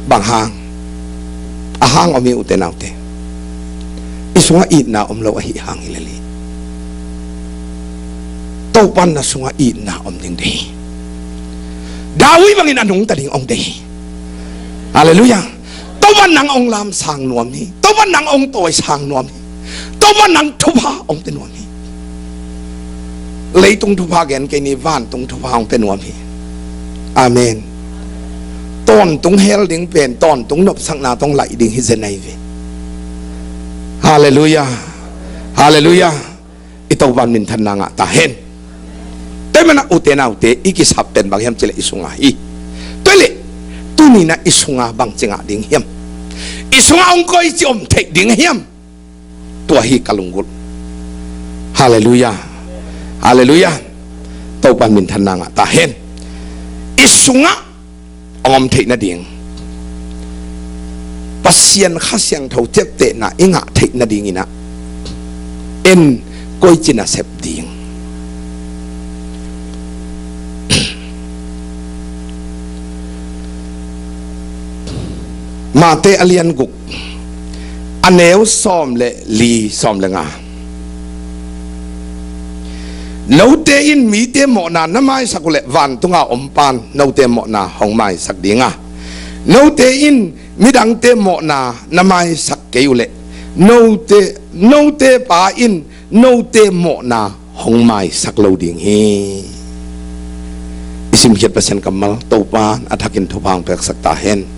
Bang hang? A hang om hi ute naute. I sungah itna om lo ahih hang hi lel hi. Topan na sungah itna om ding deih hi. David bangin a nungta ding hong deih hi. Halleluiah. Topan nang hong lamsang nuam hi. Topan nang hong tawisang nuam hi. Topan nang thupha hong pia nuam hi. Leitung thupha gen kei ni, vantung thupha hong pia nuam hi. Amen. Tawntung hel ding pen tawntung nopsakna tawh hong laih ding hi zen ahi ve. Halleluiah. Halleluiah. I Topan minthanna ngah ta hen. Tua manah ute naute, i kisap pen bang hiam cih leh i sungah hi. Tua leh tuni-in ah i sungah bangci ngah ding hiam? I sungah hong koici om theih ding hiam? Tua hi ka lunggulh. Halleluiah. Halleluiah. Topa in minthanna ngah ta hen. I sungah hong om theih nading, Pasian Kha Siangtho ciaptehna i ngah theih nadingin ah en, koici na sep ding? Mate a lian guk, a neu sawm le li, sawm le nga. Note in mite mawhna na maisak uh leh vantunga om Pa'n note mawhna hong maisak ding a, note in midangte mawhna na maisak kei uh leh note, note Pa in note mawhna hong maisak lo ding hi. I simkhiat Pasian kammal Topa'n a thakin thupha hong peksak ta hen.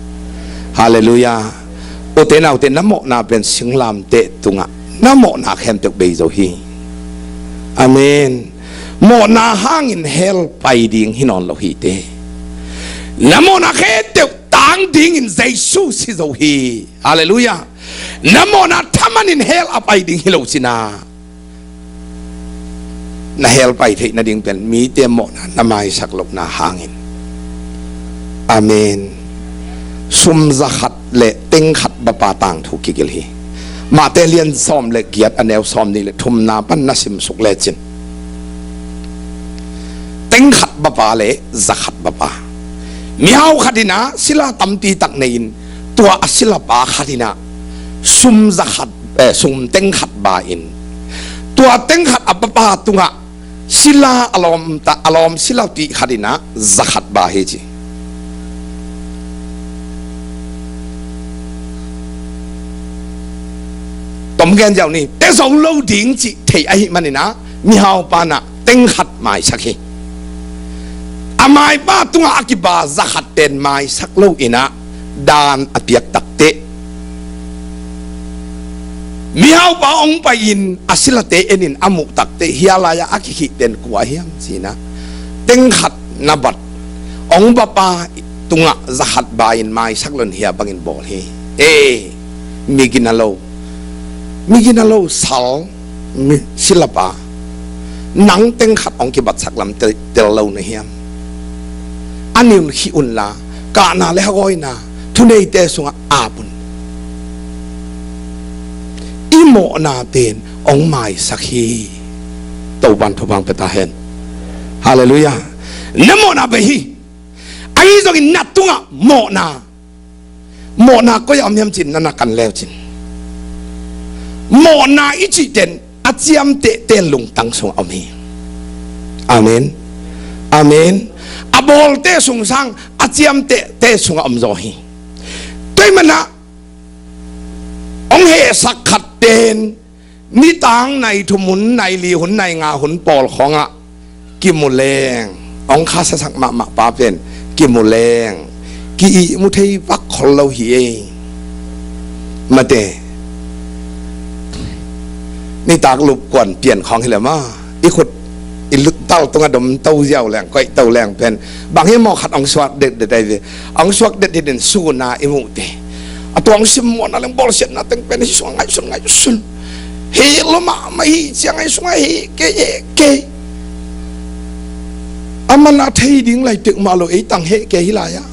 Halleluiah. Ute naute, na mawhna pen singlamteh tungah na mawhna khempeuh bei zo hi. Amen. Mawhna hangin hell pai ding hi nawn lo hi teh. Na mawhna khempeuh tang dingin Jesu si zo hi. Halleluiah. Na mawhna thaman in hell a pai ding hi lo cin ah, na hell pai theih nading pen mite mawhna na maisak lohna hangin. Amen. Sum za khat le teng khat bapa tangthu kigelh hi. Mate lian sawm le giat, a neu sawmnih le thumna pan na simsuk lecin, teng khat bapa le za khat bapa. Mihau khat in ah sila tampi tak nei-in, tua a silapa khat in ah sum za khat, eh, sum teng khat ba-in, tua teng khat a bapa tungah sila a lawm ta, a lawm silapih khat in ah za khat ba hi ci. Tom gen ziau ni, pia zo lo ding cih thei ahih manin ah mihaupa in ah teng khat maisak hi. A maipa tungah a kiba za khat pen maisak lo-in ah daan a piak takteh, mihaupa hong pai-in a silate en-in a muh takteh, hia lai-ah a kikhih pen kua hiam ci-in ah, teng khat na bat hong bapa tungah za khat ba-in maisak lo-in hia bangin bawl hi. Ei, mi gina lo, mi gina lo sal, mi silapa, nang teng khat hong kibatsak lam tel, tel lo na hiam? A ni un, khih unla, kahna le hagawina thuneite sungah ap un. I mawhna pen hong maisak hi. Topa'n thupha hong pia ta hen. Halleluiah. Na mawhna bei hi. Ahi zongin na tungah mawhna, mawhna koi-ah om hiam cin, na na kan leu cin. Mawhna i cih pen a ciamtehte lungtang sungah om hi. Amen. Amen. A bawlte sung sang a ciamtehte sungah om zaw hi. Tua ahih manin ah hong hehsak khat pen nitak nai thum hun, nai li hun, nai nga hun pawl khawngah kimu leng, hong khasiasak mahmah pa pen kimu leng, ki-ihmu thei vak khol lo hi ei. Mate, nitak lupkuan pian khawng hi leh maw, i khut i luttal tungah dom to ziau leng, koih to leng pen bang hi maw, khat hong suak detdet ahi ve. Hong suak detdet in sun-a i muh teh, a tua hong simmawhna leng bawlsiatna teng pen hih sungah ngaihsun, ngaihsun. Heh lo mahmah hi ciang hih sungah heh kei, heh kei. Aman a thei ding lai peuhmah lo, ei tang heh kei hi lai-ah.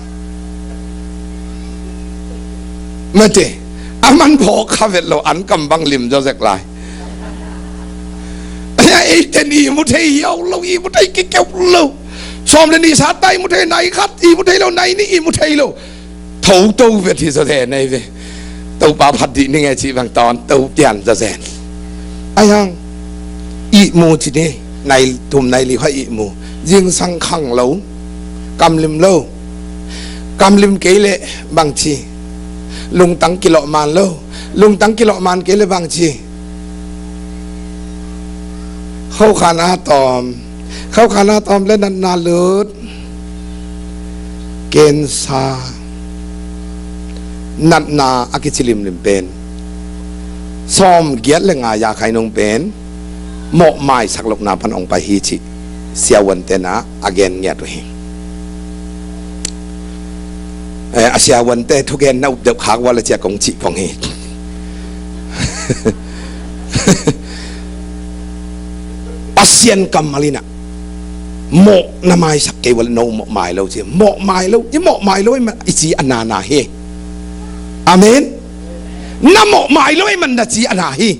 Mate, aman phawk kha vet lo, an kam bang lim zawzek lai. Ei ten ihmu thei hiau lo, ihmu thei kikeu lo. Sawm le nih sat ta ihmu thei, nai khat ihmu thei lo, nai nih ihmu thei lo. Tho to vet hi zaw zen ei ve. Topa phat dih ning e cih bang tawntung pian zaw zen. Ahi hang ihmu ci ni, nai thum nai li kha ihmu. Zingsang khang lo, kamlim lo. Kamlim kei leh bangci, lungtang kilawh man lo. Lungtang kilawh man kei leh bangci, khaukhang a tawm, khaukhang a tawm leh natna lut, cancer, natna a kici limlim pen sawm giat le nga ya khainung pen mawh maisak lohna pan hong pai hi cih siavuante in a gen ngiat uh hi. Eh, a siavuante thugen na up deuh khak ua le cia kong cih pong hi. Pasian kammal inah mawh na maisak kei ua le no mawh mai lo ci. Mawh mai lo, i mawh mai lo i man i ci a nana hi. Amen. Na mawh mai lo i man na ci a na hi.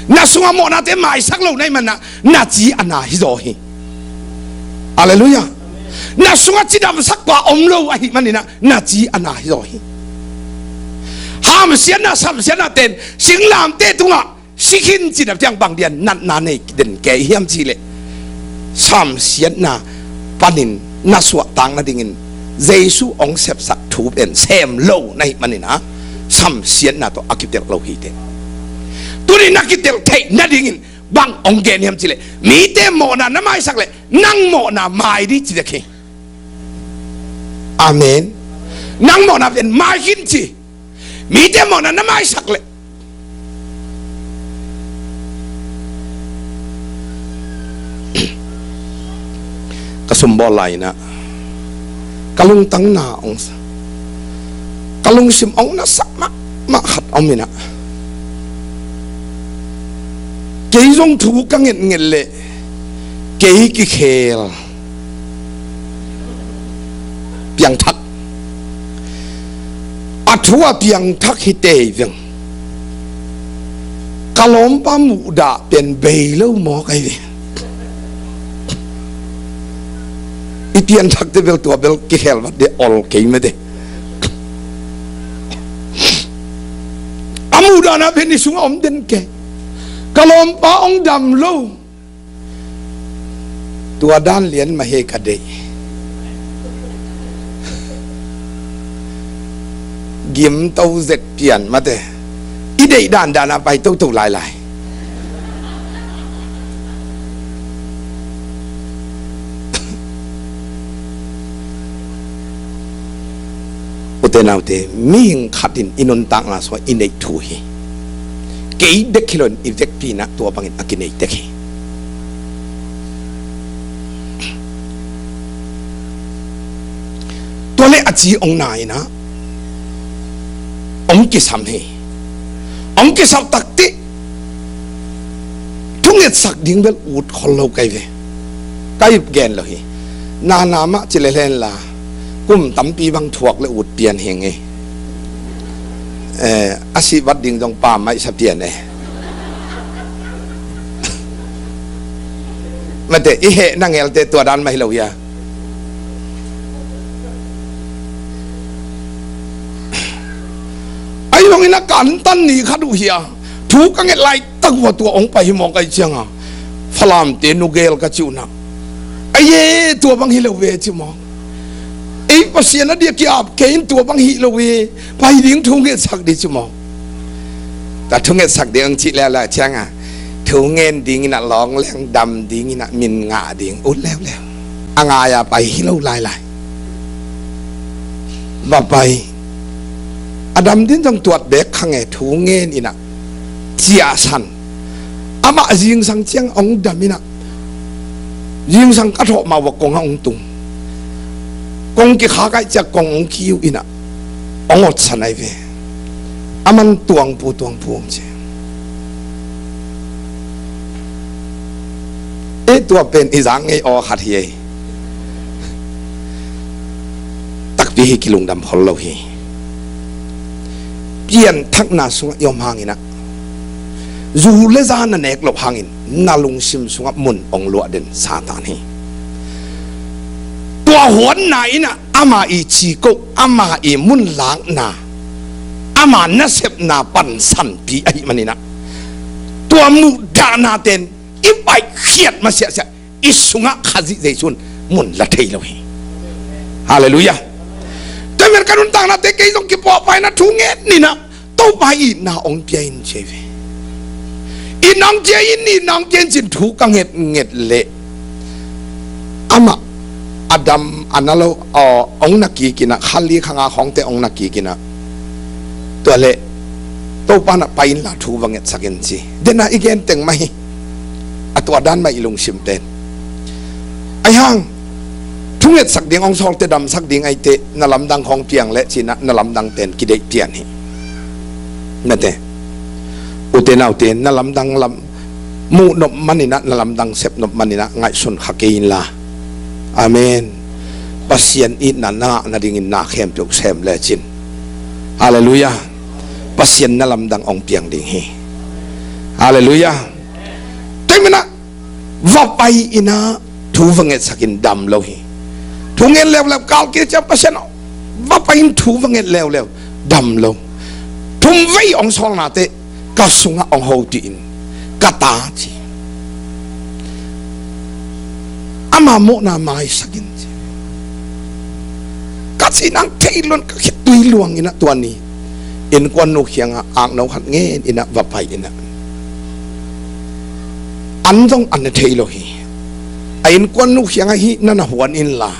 Na sungah mawhnate maisak lo na i manah na ci a na hi zaw hi. Halleluiah. Na sungah cidamsak pa om lo ahih maninah na ci a na hi zaw hi. Hamsiatna samsiatna ten singlamteh tungah si khin cih na piang bang dia natna nei den kei hiam cihleh samsiatna panin na suahtak nadingin Jesu hong sepsak thu pen sem lo na hih maninah samsiatna tawh a kitelh lo hi teh. Tuni na kitelh theih nadingin bang hong gen hiam cihleh mite mawhna na maisak leh nang mawhna mai dih ci dek hi. Amen. Nang mawhna pen mai khin ci. Mite mawhna na maisak leh ka sumbawl lai inah ka lungtang na hong sa, ka lungsim hong nasak mahmah khat om inah kei zong thu ka ngetnget leh kei kikhel piangthak. A thu a piangthak hi tei veng. Ka lawmpa muhdah pen bei lo maw kai ve. I pianthakte bel tua bel kikhel vat de ol kei mete. A muhdahna pen i sungah om den kei. Ka lawmpa hong dam lo. Tua dan lian mah hi ka deih. Gim to zek pian mate. I deih dandan a pai toto lailai. Ute naute, mihing khat in i nuntakna sungah i neih thu hi. Kei dek hi loin i vekpi inah tua bangin a kinei tek hi. Tua le a ci hong na inah hong kisam hi. Hong kisam takteh thungetsak ding bel ut khol lo kai ve. Kai gen lo hi. Nana mah ci le hlen la kum tampi bang thuak le ut pian hing hi. Eh, a sih vat ding zong pa maihsa pian e. Mate i heh na ngelte tua dan mah hi lo hia. Ahi zongin a kantan ni khat uh hia. Thu ka nget laitak ua tua hong pai hi mawk ahi cianga Falamte nugel ka ci unah. Aye tua bang hi lo ve ci mawk. Ei Pasian a dia ki-ap kei in tua bang hi lo ve. Pai ding thu ngetsak di ci mawk. Tua thu ngetsak ding ang cih leuleu cianga thu ngen ding inah lawng leng dam ding inah min ngah ding ut leuleu. A ngai a pai hi lo lailai. Va pai. A dam din zong tuat bek khange thu ngen inah ciahsan. Amah zingsang ciang hong dam inah zingsang ka thawh mah ua kong a hong tung. Kong kikhak aih ciah kong hong kiu inah hong otsan ahi ve. A man tuangpu tuangpu hong ci. Eh tua pen i zak ngei aw khat hi ei. Takpi hi kilungdam khol lo hi. Pianthakna sungah i om hanginah zu le za na nek loh hangin na lungsim sungah mun hong luah den Satan hi. Tua huanna inah ama i cikoh ama i munlakna ama nasepna pansanpi ahih maninah tua muhdahna ten i paihkhiat masiahsiah i sungah Khazih Jesu in mun la thei lo hi. Halleluiah. Tua men ka nuntaknate kei zong kipuahpah inah thu nget ninah Topa itna hong pia in ci ahi ve. Itna hong pia in, itna hong pia in cin thu ka ngetnget leh amah a dam a na lo aw hong na kik inah khali khanga khawngte hong na kik inah tua leh Topa na pai inla thu va ngetsak in ci. Dena i gen teng mah hi. A tua dan mah i lungsim pen. Ahi hang Thungetsak ding hong sawlte damsak ding aite, na lamdang hong piang le cinah na lamdang ten kideih pian hi. Nate, ute naute, na lamdang lam muh nop maninah, na lamdang sep nop maninah ngaihsun kha kei inla. Amen. Pasian itna na ngah nadingin na khempeuh sem lecin, halleluiah, Pasian na lamdang hong piang ding hi. Halleluiah. Tua manah va pai inah thu va ngetsakin dam lo hi. Thu ngen leuleu kal kiciam Pasian va pai in thu va nget leuleu dam lo. Thum vei hong sawlnate ka sungah hong hotuhin ka ta ci. Ama mawhna maisakin ci. Ka cihnang thei luan ka khitui luanginah tua ni innkuannu kiangah akno khat ngen inah va pai inah an zong an ne thei lo hi. A innkuannu kiangah hih na na huan inla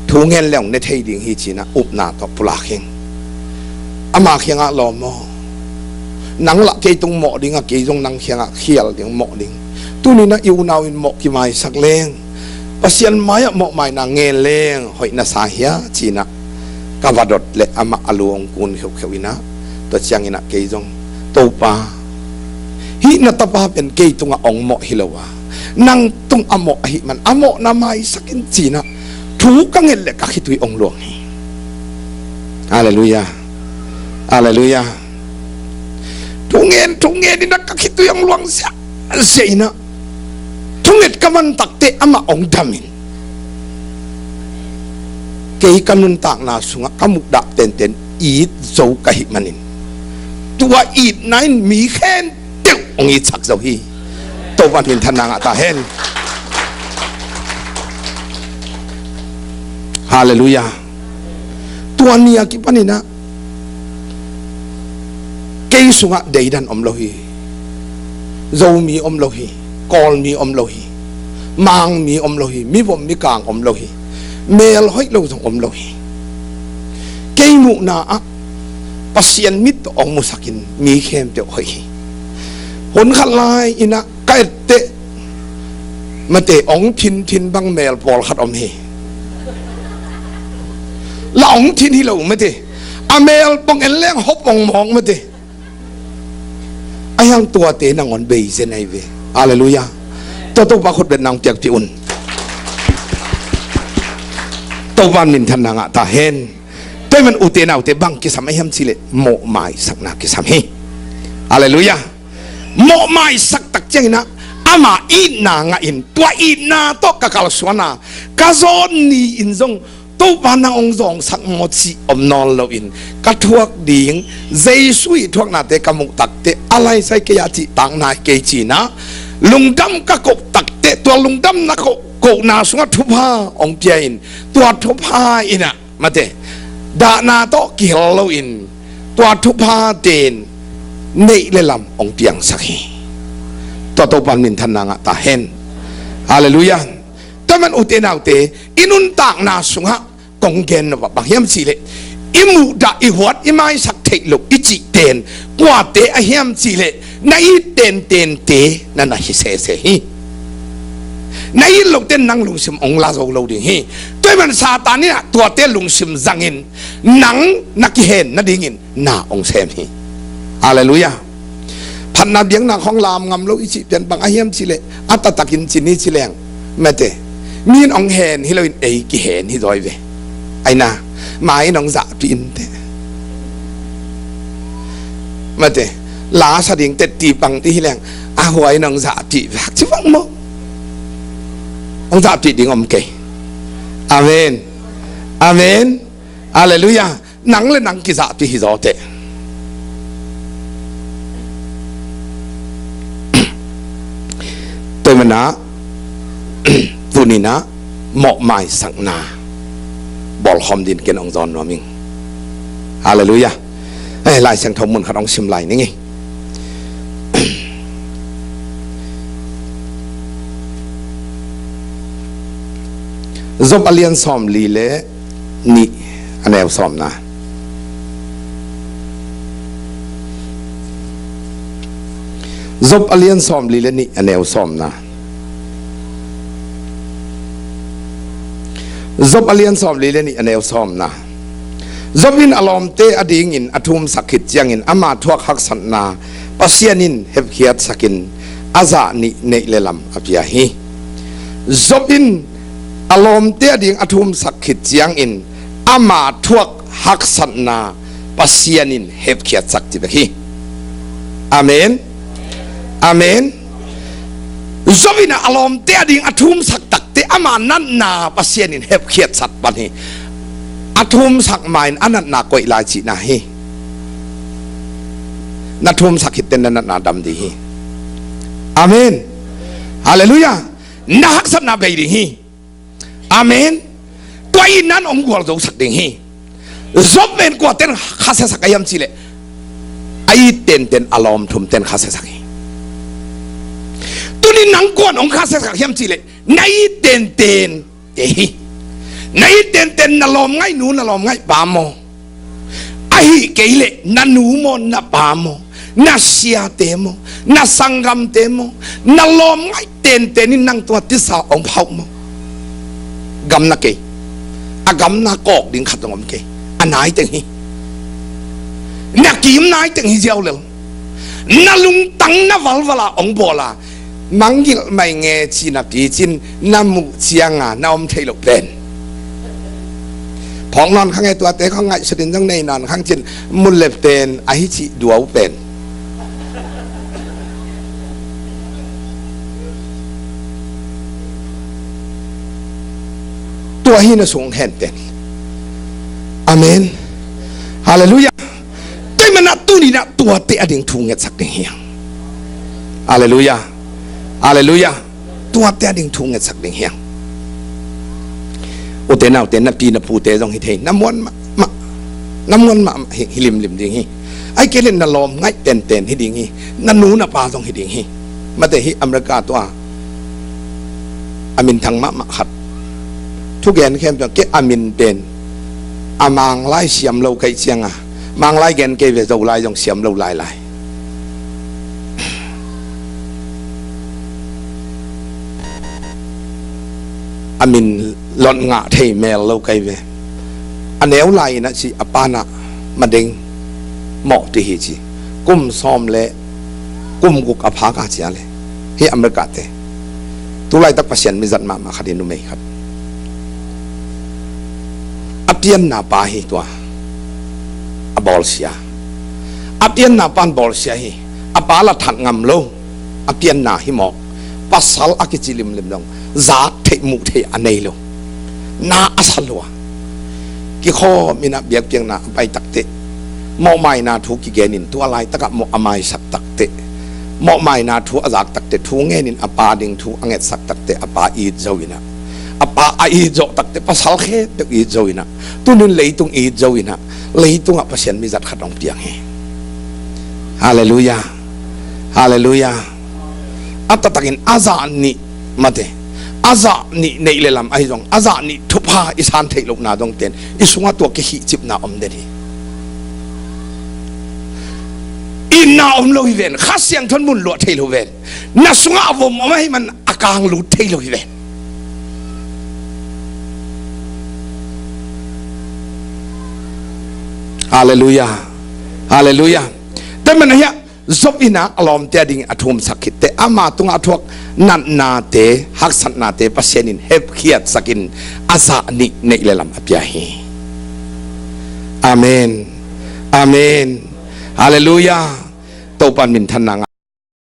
thu ngen le hong ne thei ding hi cinah upna tawh pulak hing. Ama kiangah lawm aw, nang lah kei tung mawh dingah kei zong nang kiangah khial ding mawh ding. Tuninah i unau in mawh kimaisak leng, Pasian mai-ah mawhmaina ngen leng hoih na sa hia cinah ka va dot le amah a lu hong kun kheukheuh inah tua cianginah kei zong, Topa, hih na tapa pen kei tungah hong mawh hi lo a, nang tung a mawh ahi man a mawhna maisakin cinah thu ka nget le ka khitui hong luang hi. Halleluiah. Halleluiah. Thu ngen thu ngen inah ka khitui hong luang siasia inah thunget ka man takteh amah hong damin kei ka nuntakna sungah ka muhdah tenten it zo ka hih manin tua itna in mi khempeuh hong itsak zo hi. Topa minthanna ngah ta hen. Halleluiah. Tua ni a kipaninah kei sungah deidan om lo hi. Zomi om lo hi. Kawlmi om lo hi. Mangmi om lo hi. Mivom mikang om lo hi. Mel hoih lo zong om lo hi. Kei muhna ah Pasian mit tawh hong musakin mi khempeuh hoih hi. Hun khat lai inah ka etteh mate hong thinthin bang mel pawlkhat om hi. La hong thin hi lo mate, a mel pong en leng hop hong mawk mate. A hiang tuate nangawn beisen ahi ve. Halleluiah. Tua Topa khutbetna hong piakpih un. Topa minthanna ngah ta hen. Tua hi man ute naute bang kisam a hiam cihleh mawhmaisakna kisam hi. Halleluiah. Mawhmaisak tak cianginah ama itna ngahin tua itna tawh ka kalsuana ka zawn ni-in zong Topa nang hong zawngsak maw cih om nawn loin ka thuak ding Jesu ih thuaknate ka muh takteh a laisai kei a cihtakna kei cinah lungdam ka koh takteh tua lungdamna koh kohna sungah thupha hong pia-in tua thupha inah mate dahna tawh kihel loin tua thupha ten neih le lam hong piangsak hi. Tua Topa minthanna ngah ta hen. Halleluiah. Tua man ute naute i nuntakna sungah kong gen nop ah bang hiam cihleh i muhdah i huat i maisak theih loh i cihten kuate a hiam cihleh na it tentente na na hi sese hi. Na it loten nang lungsim hong la zo lo ding hi. Tua hi man Satan inah tuate lungsim zangin nang na kihen nadingin na hong sem hi. Halleluiah. Phatna biakna khong lam ngam lo i cih pian bang a hiam cihleh a taktakin ci ni ci leng mate mi in hong hen hi loin ei kihen hi zaw hi ve. Aina ma in hong zahpih inteh mate la sa ding tetti pang ti hi leng a hua in hong zahpih ve hak ci vang maw? Hong zahpih ding om kei. Amen. Amen. Halleluiah. Nang le nang kizahpih hi zawteh. Tua hi manah tuninah mawhmaisakna bawlkhawm din ken hong zawn nuam ing. Halleluiah. Eh, Lai Siangtho mun khat hong sim lai ning ei. Job a lian sawmli le nih a neu sawmna. Job a lian sawmli le nih a neu sawmna. Job a lian sawmli le nih, a neu sawmna. Job in a lawmte adingin a thumsak khit ciangin ama thuak haksatna Pasian in hepkhiatsakin a zah nih neih le lam a pia hi. Job in a lawmte ading a thumsak khit ciangin ama thuak haksatna Pasian in hepkhiatsak ci bek hi. Amen. Amen. Job in a lawmte ading a thumsak takte ama natna Pasian in hepkhiatsak pan hi. A thumsak ma-in a natna koih lai cihna hi. Na thumsak khit teh na natna dam ding hi. Amen. Halleluiah. Na haksatna bei ding hi. Amen. Tua in nan om gualzosak ding hi. Job pen kuaten khasiasak a hiam cihleh, a it tenten a lawm thumten khasiasak hi. Tuni nang kuan hong khasiasak hiam cihleh, na it tenten te hi. Na it tenten na lawm ngaih nu, na lawm ngaih pa maw? Ahi kei leh na nu maw, na pa maw, na siate maw, na sanggamte maw, na lawm ngaih tenten in nang tua tisa hong phauh maw? Gamna kei. A gamna kawk ding khat zong om kei. A nai teng hi. Na kim nai teng hi ziau lel. Na lungtang na valvala hong bawla mangngilh mai nge ci napi cin na muh cianga na om theih loh pen. Phawk nawn kha nge tuate khong ngaihsutin zong nei nawn khang cin mulepten ahi cih duau pen. Tua hi na sung henten. Amen. Halleluiah. Tua hi manah tuninah tuate ading thu ngetsak ding hiang. Halleluiah. Halleluiah. Tuate ading thu ngetsak ding hiang. Ute naute, na pi na pute zong hi thei, na muan mahmah, na muan mahmah hi, hi limlim ding hi. Ahi kei leh na lawm ngaih tenten hi ding hi. Na nu na pa zong hi ding hi. Mate hi America tua a minthang mahmah khat thugen khempeuh kei a min pen a Manglai siam lo ka hih cianga Manglai gen kei ve, Zolai zong siam lo lailai. A min lot ngah thei mel lo kei ve. A neu lai inah ci a panah madeng mawh ti hi ci. Kum sawm le kum guk a phak a cia le hi America te. Tulaitak Pasian mizat mahmah khat hi, numei khat. A pianna pa hi tua. A bawlsia. A pianna pan bawlsia hi. A pa la that ngam lo. A pianna hi mawk. Pasal a kici limlim dong zak theih muh theih a nei lo. Na a sa lua. Kikhawm inah biakpiakna a pai takteh mawhmaina thu kigenin tua laitakah mawh a maisak takteh, mawhmaina thu a zak takteh, thu ngenin a pa ding thu a ngetsak takteh a pa it zo inah, a pa a it zawh takteh pasal khempeuh it zo inah, tunin leitung it zo inah, leitungah Pasian mizat khat hong piang hi. Halleluiah. Halleluiah. A taktakin a zah nih, mate, a zah nih neih le lam ahi zong a zah nih thupha i san theih lohna dongten i sungah tua kihihcipna om den hi. Itna om lo hi ven, Kha Siangtho in mun luah thei lo ven. Na sungah a vom om ahih man a kang lut thei lo hi ven. Halleluiah. Halleluiah. Tua hi manah hiah Job inah a lawmte adingin a thumsak khitteh ama tungah a thuak natnate, haksatnate Pasian in hepkhiatsakin a zah nih neih le lam a pia hi. Amen. Amen. Halleluiah. Topa in minthanna